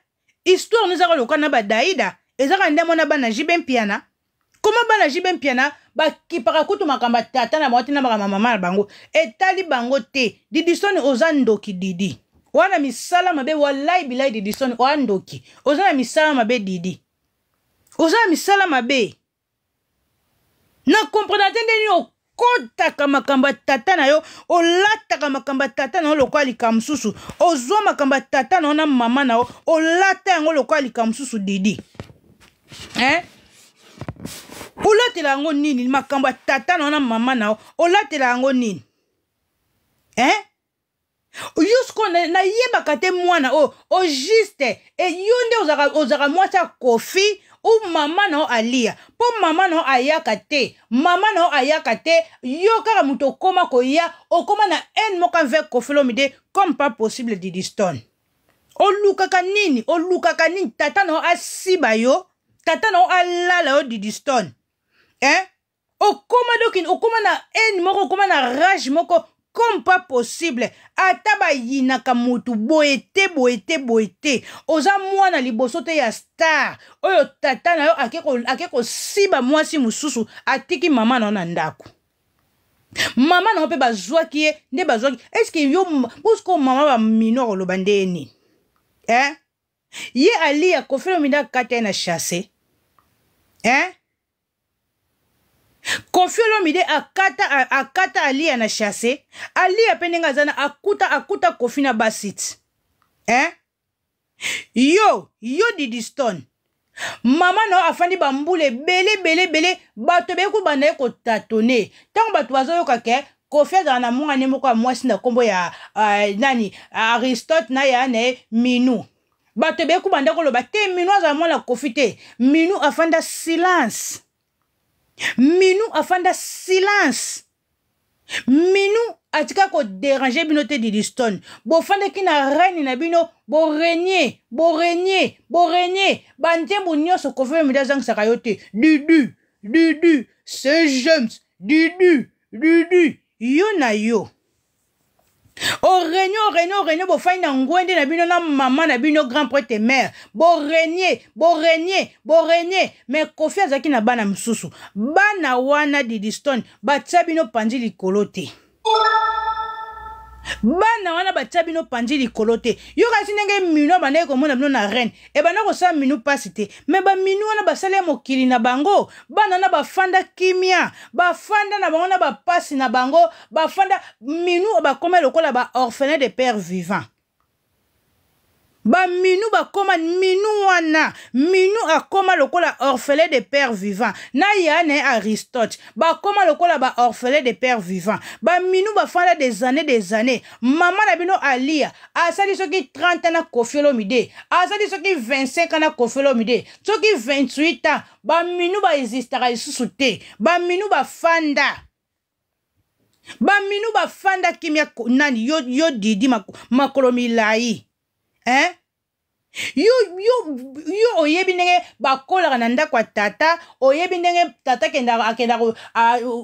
histoire no ezaka lokola na badaida, ezaka nde mona bana JB Mpiana. Koma bana JB Mpiana bakipaka kutu makambo ya tata na bango te, na makambo ya mama na bango etali bango te. Didisoni, oza ndoki. Didi wana misala mabe, walai bilai. Didisoni, oya ndoki, oza na misala mabe. Didi, oza na misala mabe. Na comprendre te ndenge nini okotaka makambo ya tata na yo, olataka makambo ya tata na yo lokola likambo mosusu. Ozwa makambo ya tata na yo na mama na yo, olata yango lokola likambo mosusu. Didi, hein? Olatela yango nini? Makambo ya tata na yo na mama na yo, olatela yango nini, hein? Yo sikoyo nayebaka te mwana oyo au juste e yo nde ozalaka mwasi ya Koffi ou mama na yo alia, mpo mama na yo ayaka te, mama na yo ayaka te. Yo kaka moto okóma koya, okóma na haine moko envers Koffi Olomide comme pas possible. Didi Stone, olukaka nini? Olukaka nini? Tata na yo asiba yo, tata na yo alala yo, Didi Stone, hein? Okóma doki, okóma na haine moko, okóma na rage moko comme pas possible. Ata bayinaka motu boye te, boye te, boye te. Oza mwana liboso te ya star oyo tata na yo ake kosiba mwasi mosusu, atiki mama na yo na ndako. Mama na yo mpe bazwaki ye nde bazwaki. Est-ce yo bosiko mama baminor oloba nde nini, eh? Ye alia Koffi Olomide akata ye na chasse, eh? Koffi Olomide akata alia na chasse. Alia mpe ndenge aza na akuta Koffi na basiti, eh? Yo Didi Stone, mama na yo afandi bambula ebele ebele ebele. Bato ebele kobanda ye kotâtonner ntango bato bazoyoka ke Koffi azala na mwana moko ya mwasi na nkombo ya nani, Aristote, na ya na ye Minu. Bato ebele kobanda koloba te Minu azala mwana Koffi te. Minu afanda silence, Minu afanda silence, Minu atika kodéranger bino te. Didi Stone, bofandaki na reine na bino, borégner, borégner, borégner. Banzembo nyonso Koffi Olomide azangisaka yo te. Dudu, Dudu Saint James, Dudu, Dudu, yo na yo orégner, orégner, orégner. Bofandi na ngwende na bino na mama na bino, grand prêtre mère, borégner, borégner, borégner. Mais Koffi azalaki na bana mosusu. Bana wana, Didi Stone, batia bino panzi likolo te. Bana wana batia bino panzi likolo te. Yo kasi ndenge minu abandaki komona bino na reine, ebanda kosala minu mpasi te. Me baminu wana basali ya mokili na bango. Bana wana bafanda kimia, bafanda na bango na bapasi na bango, bafanda. Minu bakoma lokola baorphelin de père vivant. Ba minou bakoma minou wana, minou akoma lokola orphelin de père vivant na ya na ye Aristote, bakoma lokola ba orphelin de père vivant. Baminou bafanda des années, des années. Mama na bino Alia asali soki 30 ans na Koffi Olomide, asali soki 25 ans na Koffi Olomide, soki 28 ans. Baminou baexistaka lisusu te. Baminou bafanda, baminu bafanda kimia. Nani yo, yo Didi makolo milai, hein? Yo, yo, yo oyebi ndenge bakolaka na ndako ya tata, oyebi ndenge tata akendaka,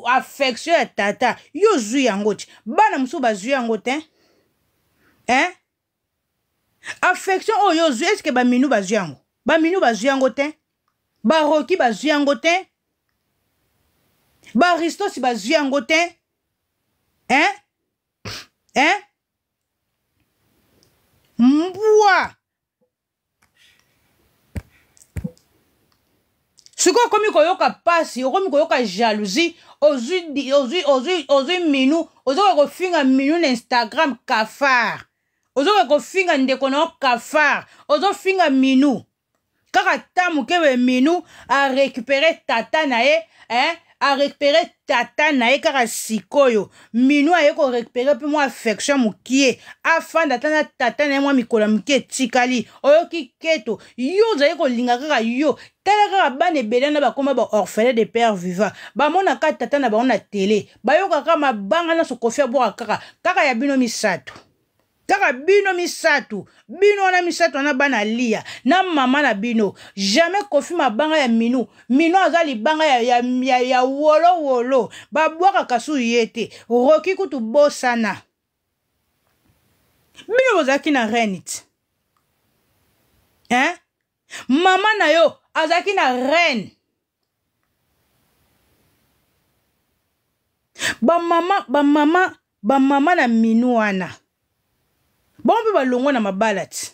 affection ya tata yo ozwi yango ti bana mosusu bazwi yango te, hein? Affection oyo ozwi, eske baminu bazwi yango? Baminu bazwi yango te, baroki bazwi yango te, baaristosi bazwi yango te, hein, hein? Mbwa sikoyo okomi koyoka pasi, okomi koyoka jalousie. Ozwi, ozwi, ozwi, ozwi minu, ozoka kofinga minu na Instagram, cafard. Ozoka kofinga ndeko na yo, cafard. Ozofinga minu kaka ta moke boye. Minu arécupéré tata na ye, hein? Arécupéré tata na ye kaka sikoyo. Minu aye korécupérer mpe mwa affection mokie, afanda ata na tata na ye mwa mikolo ya mokie etikali. Oyoki keto, yo ozali kolinga kaka yo. Tala kaka bana ebele na bakóma ba orphelin de père vivant, bamonaka tata na bango na tele, bayokaka mabanga nyonso Koffi abwaka kaka kaka ya bino misato, kaka bino misato, bino wana misato wana, bana Lia na mama na bino. Jamais Koffi mabanga ya minu. Minu aza libanga ya wolo wolo, babwakaka su ye te. Roki kutu bosana, bino bozalaki na reine ti, hein? Mama na yo azalaki na reine. Bamama, bamama, bamama na minu wana, bango mpe balongwa na mabala ti.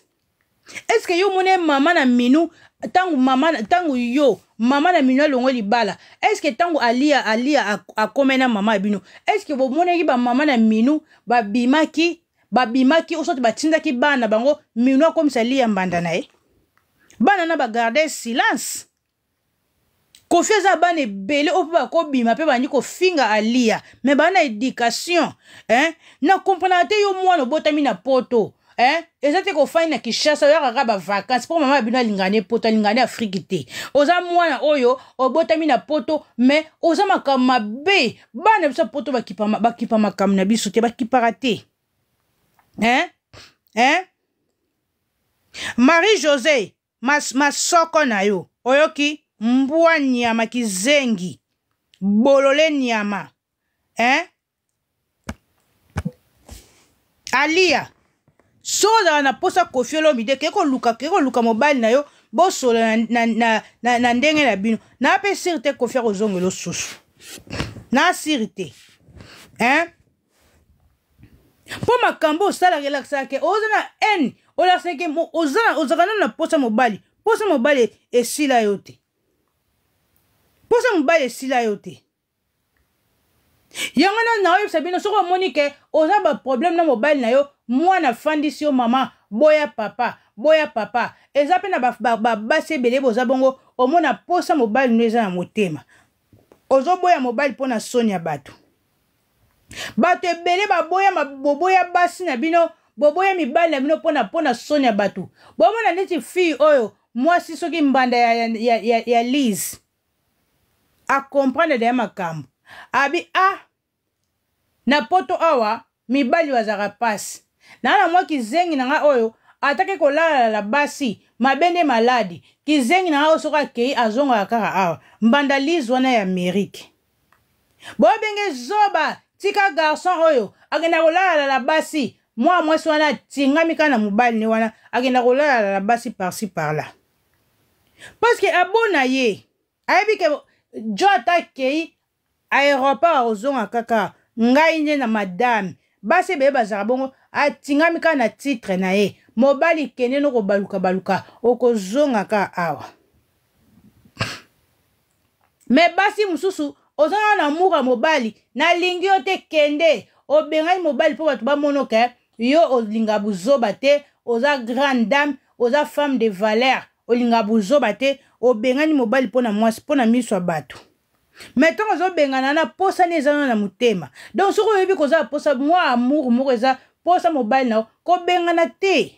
Est-ce yo omoni mama na minu ntango mama, ntango yo mama na minu alongwe libala, est-ce ntango Alia akomai na mama ya bino, est-ce bomonaki bamama na minu babimaki, babimaki osoti batindaki bana bango minu akomisa Lia mbanda na ye? Bana na bagarde silence. Koffi eza bana ebele oyo mpe bakobima mpe bandi kofinga Alia, mais baa na éducation, hein? Na comprendaka te, yo mwana obotami na Poto, hein? Eza te kofandi na Kinshasa, oyaka kaka bavacance mpo mama ya bino alingani Poto, alingani Afrique te. Oza mwana oyo obotami na Poto, mais oza makambo mabe. Bana biso ya Poto bakipa makambo na biso te, bakipaka te, hein? Hein? Marie José masoko na yo oyoki mbwa nyama kizengi bolole nyama, hein? Alia, soki ozala na posa Koffi Olomide, ke koluka mobali na yo, bosola na ndenge na bino. Na mpe sûr te Koffi akozongela osusu na sûr te, hein? Mpo makambo osalaka elakisaka ke oza na haine, olakisaka ke ozalaka nano na posa mobali. Posa mobali esila yo te, posa mobali esila yo te. Yango na naoyebisa bino, soki omoni ke oza baproblème na mobali na yo, mwana afandisi yo, mama boya, papa boya, papa eza mpe na babasi ba, ba ebele boza bongo. Omona posa mobali no eza na motema, ozoboya mobali mpo na soni ya bato. Bato ebele baboya, boboya basi na bino, boboya mibali na bino mpona soni ya bato. Bomona neti fille oyo mwasi soki mbanda ya Lise acomprendre deya makambo abi a ah, na Poto awa mibali bazalaka mpasi. Naa na mwa kizengi na ngai oyo ataki kolalala basi mabe nde maladi. Kizengi na ngai oyo soki akei azongaka kaka awa. Mbanda Lise wana ya Amerike, bobenge zoba, tika garçon oyo akenda kolalala basi. Mwa mwasi wana atingami kaka na mobali ne wana, akenda kolalala basi par-ci par-là, parce que abona ye ayebi ke jo ata akei aéroport akozonga kaka ngai nde na madame. Basi ebele bazalaka bongo, atingami kaka na titre na ye. Mobali kende no kobaluka-baluka, okozonga kaka awa. Mais basi mosusu oza na amour ya mobali, nalingi yo te, kende obengani mobali mpo bato bamona ke yo olinga buzoba te. Oza grande dame, oza femme de valeur, olinga buzoba te, obengani mobali mpo na mwasi, mpo na miso ya bato. Mais ntango ozobengana na posa nde eza na motema. Donc soki oyebi koza posa, mwa amour moko eza posa mobali na yo, kobengana te.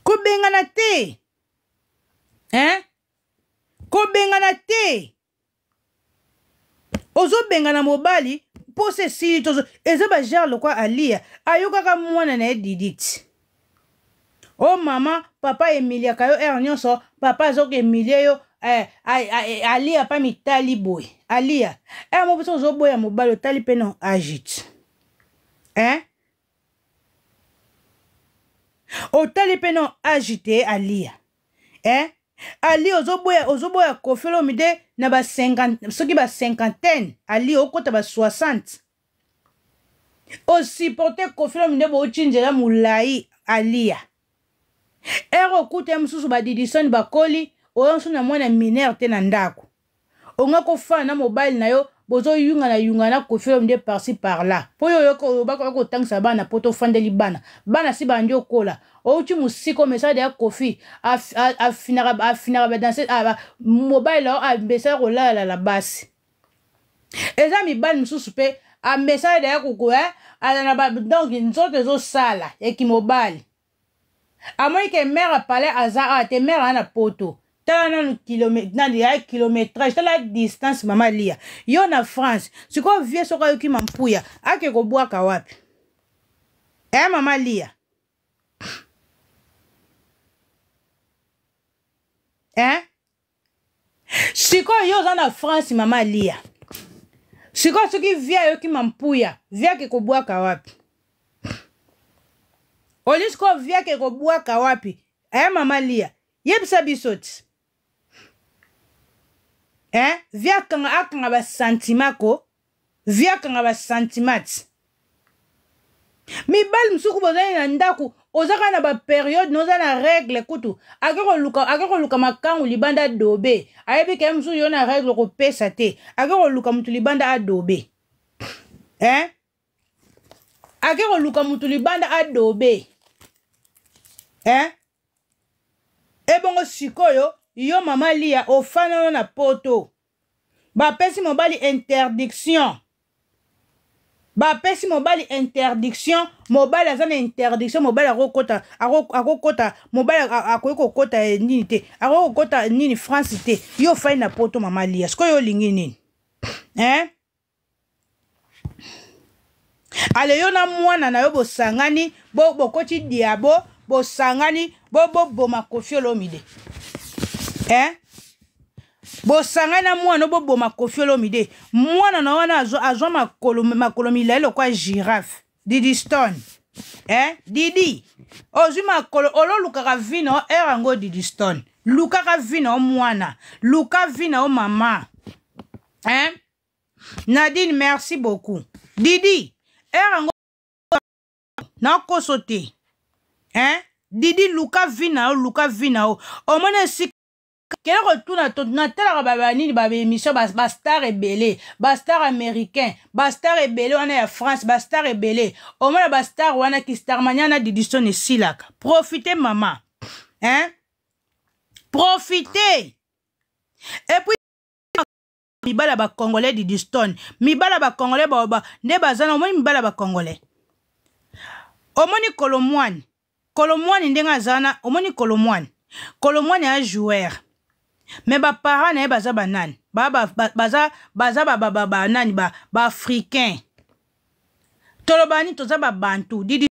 Kobengana te. Hein? Kobengana te. Ozobengana mobali posa esili tozo eza ba genre lokwa Alia ayokaka mwana na ye Didit. O oh, mama, papa emiliaka yo heure nyonso, papa azoki emilie yo eh, Alia pa mitali boye. Alia, eh mo biso ozoboya mobali otali pe non agite. Eh? Otali pe non agite Alia. Eh? Ali ozoboya ozoboya Koffi Olomide na ba 50 soki ba cinquantaine Ali okota ba 60 osupporte Koffi Olomide bouti nzela molai Alia ere okuta ye mosusu ba Didison bakoli oyo mosusu na mwana mineur te na ndako onga kofanda na mobali na yo bozoyunga na yunga na Koffi Olomide par-ci par-là mpo yo oyoka olobaka oyoka kotangisa bana mpo tofandeli bana bana si bandi okola outi mosika omesala deya Koffi afinaka afinaka badanse mobali na yo amesala kolalala basi eza mibali mosusu mpe amesala deya koko eh, donc nzoto ezosala ya kimobali amoni ke mare ya palais aza awa te, mare aza na poto. Tala nanu nani ya kilométrage, tala distance mama Lia yo na France. Sikoyo vie soki ayoki mampuya ake kobwaka wapi? Eh mama Lia, eh sikoyo yo oza na France mama Lia, sikoyo soki vie ayoki mampuya vie ake kobwaka wapi? Oli sikoyo vie ake kobwaka wapi? Eh mama Lia, yebisa biso ti eh vie akanga akanga basantima ko vie akanga basantima ti mibali mosuku bozali na ndako oza kaka na baperiode na oza na regle kutu ake koluka ake koluka makangu libanda adobe ayebi ke mosusu yo na regle kopesa te ake koluka motu libanda adobe eh? Ake koluka motu libanda adobe eh? Ebongo sikoyo yo mama Lia ofandano na poto bapesi mobali interdiction, bapesi mobali interdiction, mobali aza na interdiction, mobali akokota akokota mobali akoki kokota nini te, akoki kokota nini France te, yo ofandi na poto mama Lia, sikoyo olingi nini eh? Ale yo na mwana na yo bosangani bo bokoti diabo bosangani bo boboma Koffi Olomide eh? Bosangani na mwana boboma Koffi Olomide, mwana na wana azwa, azwa makolo, makolo milai lokwa girafe Didi Stone eh? Didi ozwi makolo ololukaka vino ere yango Didi Stone lukaka vino mwana luka vino mama eh? Nadine merci beaucoup Didi ere yango nakoso te eh? Didi luka vi na yo, luka vi na yo omoni esika kende kotuna natalaka banini baémission bastar ebele, bastar américain, bastar ebele wana ya France, bastar ebele omona bastar wana kistarmania na Didison esilaka. Profite mama hein? Profite et puis mibala bacongolais Didistone mibala bacongolais ba, nde baza na omoni mibala bacongolais omoni kolomwani kolomwani ndenge aza wana omoni kolomwani kolomwani aza joueur me baparent na ye baza banani ba, ba, ba, baza baza banani ba, baafricain toloba nini toza babantu Didi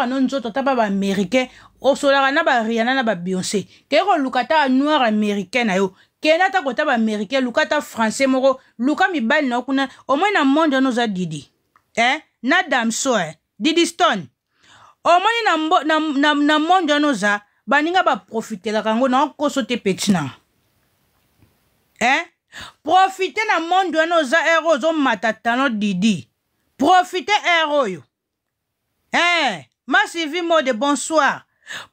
no nzoto ata ba baaméricain osolaka na bariana na babeyonce keye koluka ata noir américain na yo kende ata kota baaméricain luka ata français moko luka mibali na yo kuna omoi na monde wana oza Didi eh? Na damso eh? Didi Stone omoni na, mbo, na, na, na monde wana oza baninga baprofitelaka yango na okoso te peti na eh? Profite na monde wana oza ere ozomata talon Didi profite ere oyo eh, ma Sylvie Mode bonsoir.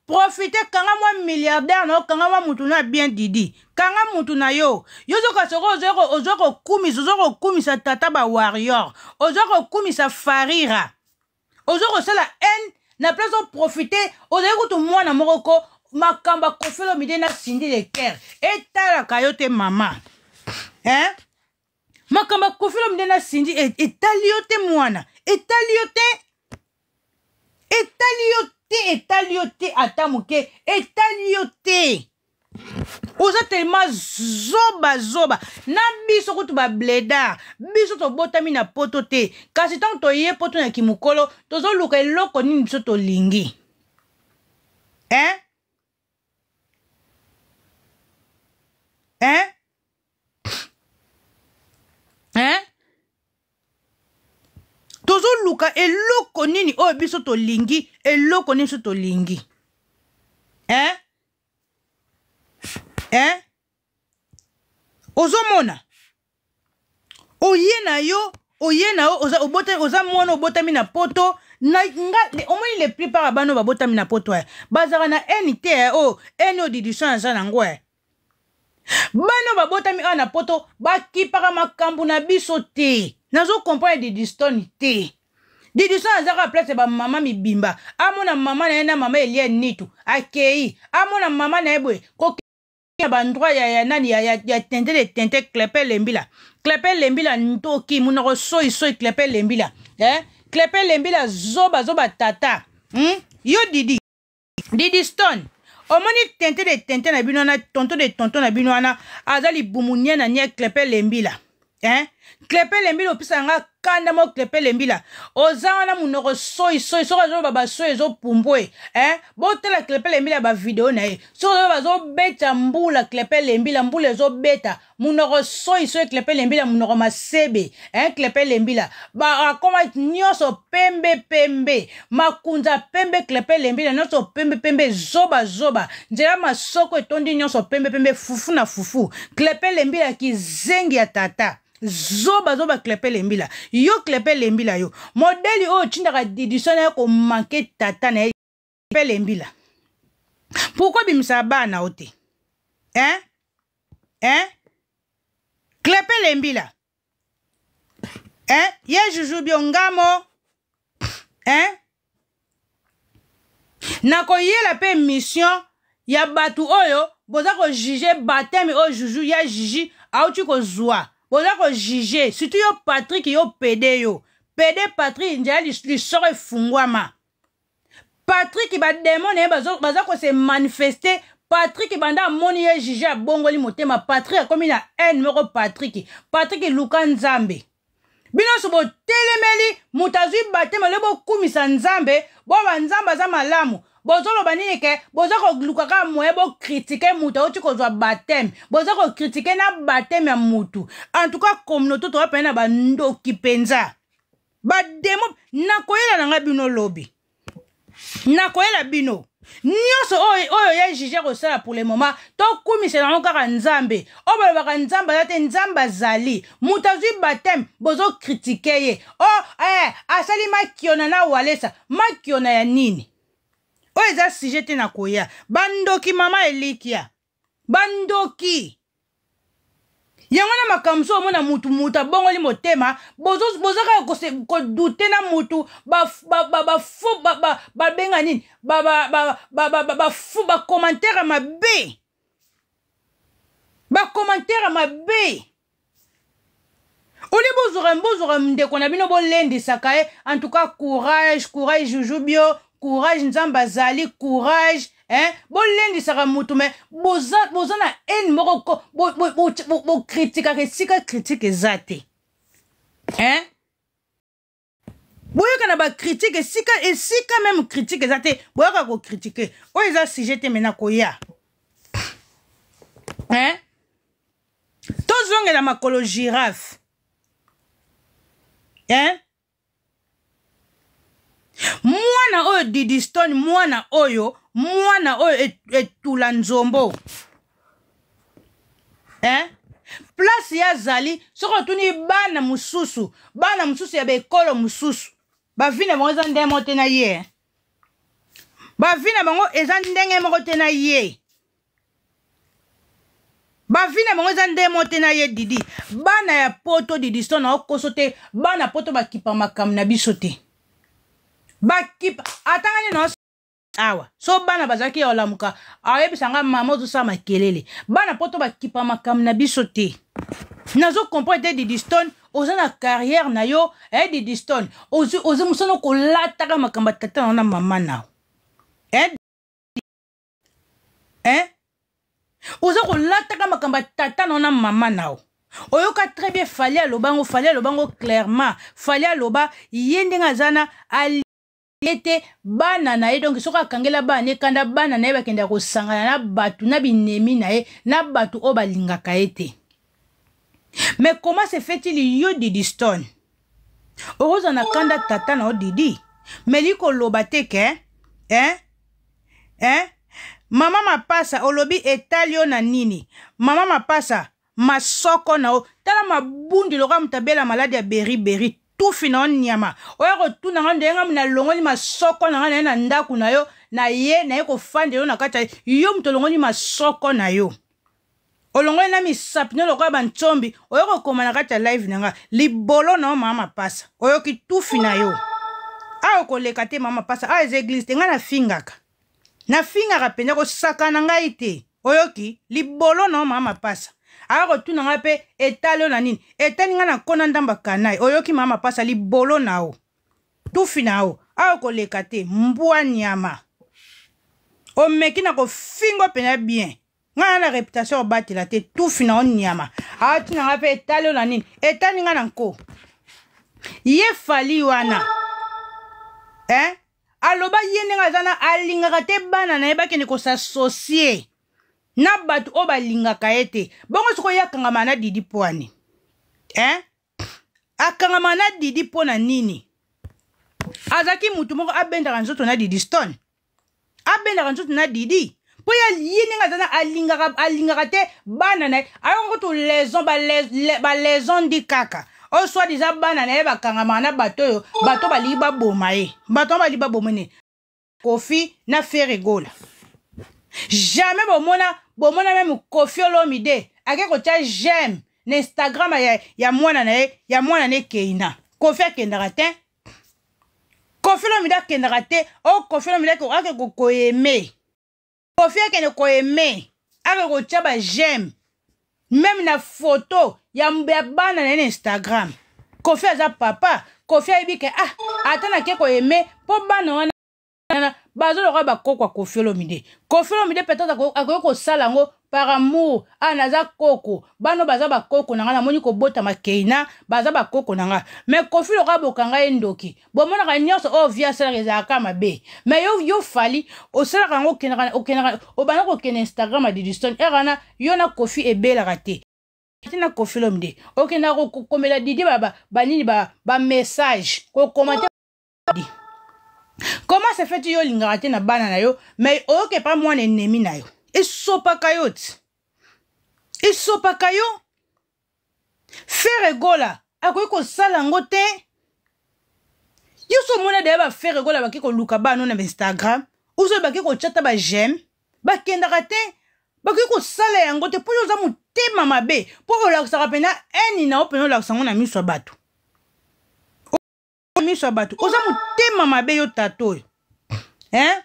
Profite kanga mwa milliardaire na yo kanga mwa mutu na bien Didi kanga mutu na yo yo zoka soko ozo kokumisa ozo kokumisa tata ba warrior ozo kokumisa Farira ozo kosala haine. Na place oprofite, ozali kutu mwana moko ko makambo ya Koffi Olomide na Cindy Le Cœur etalaka yo te mama, hein? Makambo ya Koffi Olomide na Cindy etali yo te mwana, etali yo te, etali yo te, etali yo te ata moke, etali yo te. Oza tellement zoba zoba. Na biso kutu ba bledar, biso tobotami na poto te, kasi ntango toye poto na kimokolo tozoluka eloko nini biso tolingi, hein? Hein? Hein? Tozoluka eloko nini oyo biso tolingi, eloko nini biso tolingi, hein? Hein? Ozomona oye na yo, oye na yo, oza, obota, oza mwana obotami na poto na nga. Omoni, le plupart ya bana oyo babotami na poto ya bazalaka na haine te, eh, oyo haine oyo didition aza nango, eh. Bana oyo babotami awa na poto bakipaka makambo na biso te. Nazo comprendre Didistone te. Didistone aza kaka place ya bamama mibimba. Amona mama na ye na mama Eliane Nitu akei, amona mama na ye boye ya bandroit ya nani ya tente de tente. Clepe Lembila, Clepe Lembila, ndoki, monoko soi soi. Clepe Lembila, eh? Clepe Lembila, zoba zoba tata, Yo Didi, Didi Stone, omoni tente de tente na bino wana, tonton de tonton na bino wana, aza libumu nie na nie. Clepe Lembila, hein? Clepe Lembila, opesa nga kanda mo. Clepe Lembila, oza wana monoko soi soi, soki azoloba basoi ezopumbwe, hein? Botala Clepe Lembila, bavideo na ye, soki ozoba bazobeta mbula. Clepe Lembila, mbula ezobeta, monoko soi soi. Clepe Lembila, monoko masebe, hein? Clepe Lembila, akoma nyonso pembe pembe, makunza pembe. Clepe Lembila, nyonso pembe pembe, zoba zoba, nzela masoko etondi nyonso pembe pembe, fufu na fufu. Clepe Lembila, kizengi ya tata, zoba zoba. Clepe Lembila, yo Clepe Lembila, yo modeli oyo otindaka Didison na ye komanke tata na ye. Clepe Lembila, pourquoi bimisaka bana o te, hein? Hein, Clepe Lembila, hein? Ye Juju Bio ngamo, hein? Nakoyela mpe mission ya bato oyo boza kojuge baptême oyo Juju ya Jiji auti kozwa. Boza kojuge surtout yo Patrik, yo pede, yo pede Patrik, nzela lisoko efungwama. Patrik, bademo na ye baza kose manifeste. Patrik, banda amoni ye Jiji abongoli motema. Patrik akomi na haine moko. Patrik, Patrik, luka Nzambe. Bino nyonso botelemeli moto azwi batema le, bokumisa Nzambe, boba Nzambe aza malamu. Bozoloba nini ke boza koluka kaka moye bokritike moto auti kozwa baptême? Boza kokritike na baptême ya motu. En tout cas, communauté toza pene na bandoki mpenza, bademo. Nakoyela na ngai bino lobi, nakoyela bino nyonso oyo oyo ye juge kosala. Pour le moment, tokumisela yango kaka Nzambe. Oyo balobaka Nzambe aza te, Nzambe azali. Moto azwi baptême, bozokritike ye o oh, asali makiona na Walesa. Makiona ya nini? Oyo eza sujet te na koya. Bandoki, mama Elikia, bandoki yango na makambo. So omona mutu, mutu abongoli motema, boza kaka kodute na mutu. Bafu babenga nini? Bafu bacommentaire mabe, bacommentaire mabe. Oli bozwaka, bozwaka ndeko na bino, bolendisaka ye. En tout cas, courage, courage Juju Bio, courage, Nzambe azali, courage, hein? Bolendisaka mutu, me boza, boza na haine moko, bokritikaka esika critique eza te, hein? Boyoka na bacritique esika, esika même critique eza te, boyoka kokritike. Oyo eza sujet te, me nakoya, hein? Tozongela makolo girafe, hein? Mwana oyo Didistone, mwana oyo, mwana oyo etula nzombo, hein? Place ye azali, soki otuni bana mosusu, bana mosusu ya baekolo mosusu, bavi na bango eza ndenge moko te na ye. Bavi na bango eza ndenge moko te na ye. Bavi na bango eza ndenge moko te na ye Didi. Bana ya poto, Didi Stone, aokoso te. Bana poto bakipa makambo na biso te. Bakipa ata nga nde na awa so bana bazalaki ya olamuka ayebisa nga mama ozosala makelele. Bana poto bakipa makambo na biso te. Nazo comprendre te Didi Stone oza na carrière na yo eh Didi Stone ozi ozi mosana kolataka makambo ya tata na yo na mama na yo eh eh oza kolataka makambo ya tata na yo na mama na yo. Oyoka très bien Fally aloba yango, Fally aloba yango clairement. Fally aloba ye ndenge aza na ye te bana na ye, donc soki akangela bana ne kanda, bana na ye bakendaka kosangana na bato na binemi na ye na bato oyo balingaka ye te. Mais comment se fait-il yo Didi Stone okozala na kanda tata na yo Didi, mais li koloba te ke eh? Eh? Mama Mapasa olobi etali yo na nini? Mama Mapasa masoko na yo tala mabundi lokola moto abela maladi ya beri beri tufi na yo nyama oya kotuna nga ndenge nga nalongoli masoko na nga na ye na ndako na yo na ye na ye kofandela yo na kati ya yo moto olongoli masoko na yo olongoli na misapi no lokola bantsombi oyo kokoma na kati ya live na nga libolo na yo mama mapasa oyoki tufi na yo awa okoleka te mama mapasa awa eza eglise te ngai nafingaka nafingaka mpenza kosakana ngai te oyoki libolo na yo mama mapasa aya kotuna ngai mpe etali yo na nini etali ngai na kona ndamba kanai oyoki mama mapasa libolo na yo tufi na yo awa okoleka te mbwa nyama omeki na kofingo mpenza bien ngai na reputation obatela te tufi na yo nyama atina ngai mpe etali yo na nini etali ngai na nko ye fali wana eh? Aloba ye ndenge aza na alingaka te bana na ye bakende kosasocie na bato oyo balingaka ye te. Bongo sikoyo ye akangama na Didi pwani eh? Akangama na Didi mpo na nini? Azalaki mutu moko abendaka nzoto na Didi Stone, abendaka nzoto na Didi mpo ya ye ndenge aza na alingaka, alingaka te bana na ye. Ayoka kutu leson baleson ndi kaka oyo soit disant bana na ye bakangamaka na bato oyo bato balingi baboma ye, bato wana balingi baboma nini? Koffi na Ferre Gola. Jamais bomona, bomona meme Koffi Olomide ake kotia j'aime na Instagram ya, ya mwana na ye, ya mwana na Keina. Koffi akendaka te. Koffi Olomide akendaka te. O Koffi Olomide ake koyeme. Koffi akende koyeme, ake kotia ba j'aime meme na photo ya, ya bana na ye na Instagram. Koffi aza papa, Koffi ayebi ke ah ata nake koyeme mpo bana wana bazoloka bakoko ya Koffi Olomide. Koffi Olomide peut-être akoki kosala yango par amour. Ah naza koko, bana baza bakoko na nga, namoni kobotama Keina baza bakoko na nga. Mais Koffi lokola bokanga ye ndoki, bomonaka nyonso oyo vie asalaka ezalaka mabe. Mais yo, yo Fally osalaka yango, okendaka, okendaka, obanda kokende Instagram ya Didi Stone ere wana yo na Koffi ebelaka te na Koffi Olomide okendaka kokomela Didi banini ba, ba message kokoma te. Comment se fait yo olingaka te na bana na yo, mais oyoke pa mwana ennemi na yo esopaka yo ti esopaka yo. Ferre Gola akoki kosala yango te. Yo so omona deya ba Ferre Gola bake koluka bana na Instagram ozo bake kotia ta ba j'aime, bakendaka te, bakoki kosala yango te mpo yo oza motema mabe, mpo olakisaka mpena haine na yo, mpena olakisa yango na miso ya bato, miso ya bato. Oza motema mabe yo tata oyo hein?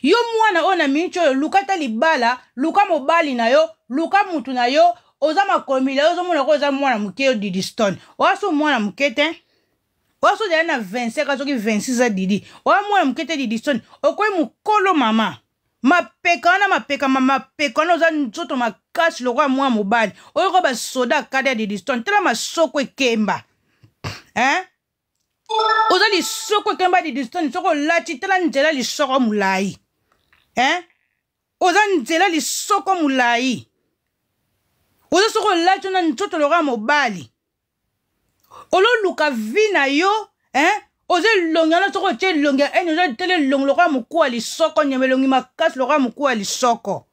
Yo mwana oyo na miniti oyo luka ata libala, luka mobali na yo, luka mutu na yo. Oza makolo milai, ozomona ko oza mwana moke yo Didi Stone. Oya so mwana moke te, oya so ozali na 25 soki 26 a Didi, oya mwana moke te Didi Stone, okoyi mokolo mama mapeka wana, mapeka mapeka wana, oza nzoto makasi lokola mwana mobali oyo ko basoda akada ya Didi Stone. Tala masoko ekemba hein? Oza lisoko ekemba Didi Stone, soki olati tala nzela lisoko molai hein? Oza nzela lisoko molai, oza soki olati wana nzoto lokola mobali, ololuka vie na yo hein? Oza elongi wana soki otie elongi ya ene, oza tala elongi lokola mokuwa lisoko nyama, elongi makasi lokola mokuwa lisoko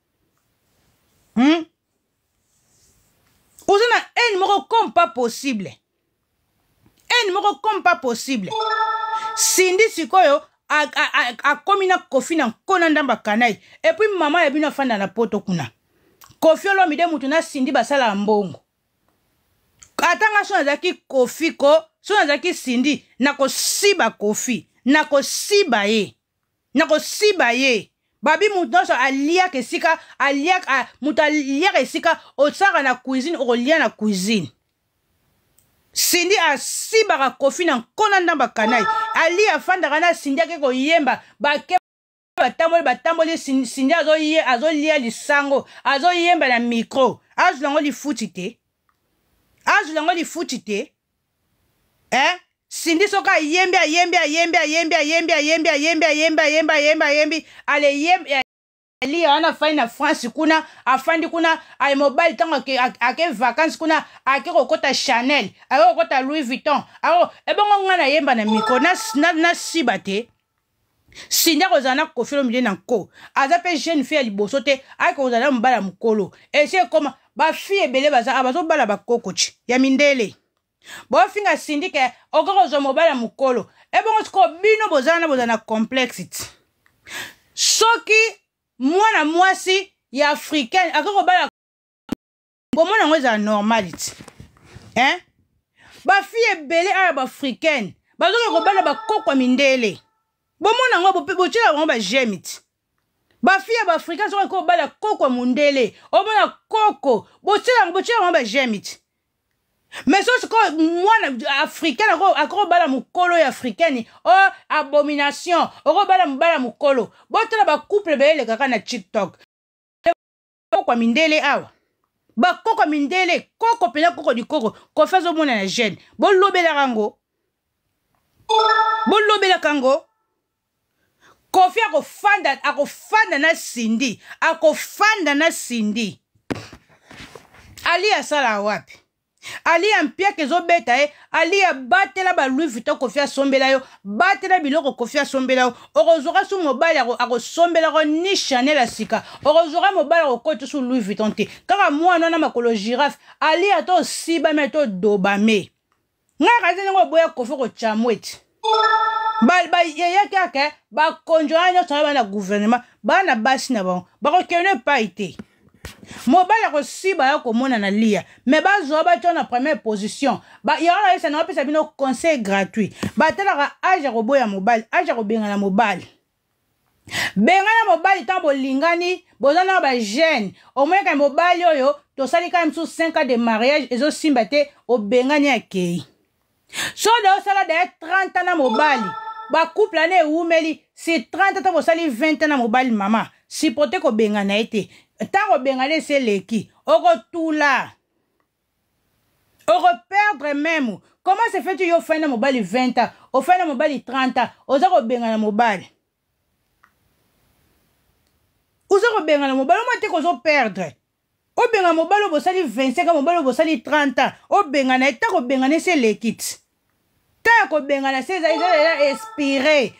Oza na haine moko comme pas possible, haine moko comme pas possible. Cindy sikoyo akomi na Koffi na nkona ndamba kanai, et puis mama ya bino afanda na poto kuna. Koffi Olomide mutu na Cindy basalaka mbongo. Ata nga so nazalaki Koffi ko so nazalaki Cindy nakosiba Koffi. Nakosiba ye, nakosiba ye. Babi, moto nyonso aliaka esika aliaka, moto aliaka esika osalaka na cuisine, okolia na cuisine. Cindy asibaka Kofi na nkona ndamba kanai. Ali afandaka na Cindy, ake koyemba, bake batamboli, batamboli. Cindy azolia lisango, azoyemba na micro, azwela yango lifuti te, azwela yango lifuti te, eh? Cindy soki ayembi, ayembi, ayembi, ayembi, ayembi, ayembi, ayembi, ayembi, ayembi, ayembi, ayembi, ale yembi. Eliya wana afandi na France kuna, afandi kuna. Aye mobali, ntango ake vacances kuna, ake kokota Chanel, ake kokota Louis Vuitton. Ako ebongo ngai nayemba na micro, nasiba te. Cindy akozala na Koffi Olomide na nko. Aza mpe jeune fille ya liboso te ake kozala na mobali ya mokolo. Esi ekoma, bafille ebele baza bazobala bakokoci ya mindele. Bofinga Cindy ke okoki kozwa mobali ya mokolo. Ebongo sikoyo bino bozala na bozala na complexe ti soki mwana mwasi ya africaine akoki kobala, bomona yango ezala normal ti, hein? Bafille ebele awa baafricaine bazoki kobala bakoko ya mindele. Bomona yango, botiela bango bajemi ti. Bafille ya baafricain soki akoki kobala koko ya mondele, omona koko, botiela bango bajemi ti. Mais so sikoyo mwana africain akoki kobala mokolo ya africaine, o oh, abomination, okobala mobala mokolo. Botala bacouple beyelekaka na TikTok, koko ya mindele awa, bakoko ya mindele, koko mpenza, koko dikoko. Kofi azomona na jeune. Bolobelaka yango, bolobelaka yango. Kofi akofanda, akofanda na Cindy, akofanda na Cindy. Ali asala wapi? Ali ya mpiaka ezobeta ye. Ali abatela ba Louis Vuitton Kofi asombela yo, batela biloko Kofi asombela yo. Okozwaka su mobali akosombelaka ni Chanel ya sika, okozwaka mobali akokota su Louis Vuitton te. Kaka mwana wana makolo girafe. Ali ata osibami, ata odobame, ngai kaza ndenge oboya Kofi kotya mweti. Bayeyaki ake bakonzi wana nyonso wana bana gouvernement, bana basi na bango bakokende epai te. Mobali akosiba ya komona na lia me bazwa batya na première position. Yango nayesa na bapesa bino conseil gratuit: batalaka age ya koboya mobali, age ya kobengana mobali. Bengana mobali ntango bolingani, boza na bajeune. Omonaka mobali oyo tosali kaka mosusu 5 ans de mariage, ezosimba te, obengani, akei. So da osala daya 30 ans na mobali, bacouple wana ewumeli si 30 ans, bosali 20 ans na mobali, mama supporte kobengana ye te. Ntango obengana, esi eleki, okotula, okoperdre même. Comment se fait yo ofandi na mobali 20 ans, ofandi na mobali 30 ans, oza kobengana mobali, oza kobengana mobali? Omoi te kozoperdre. Obenga mobali oyo bosali 25 ans, mobali oyo bosali 30 ans, obengana ye. Ntango obengana, esi eleki ti. Ntango ya kobengana se eza expiré.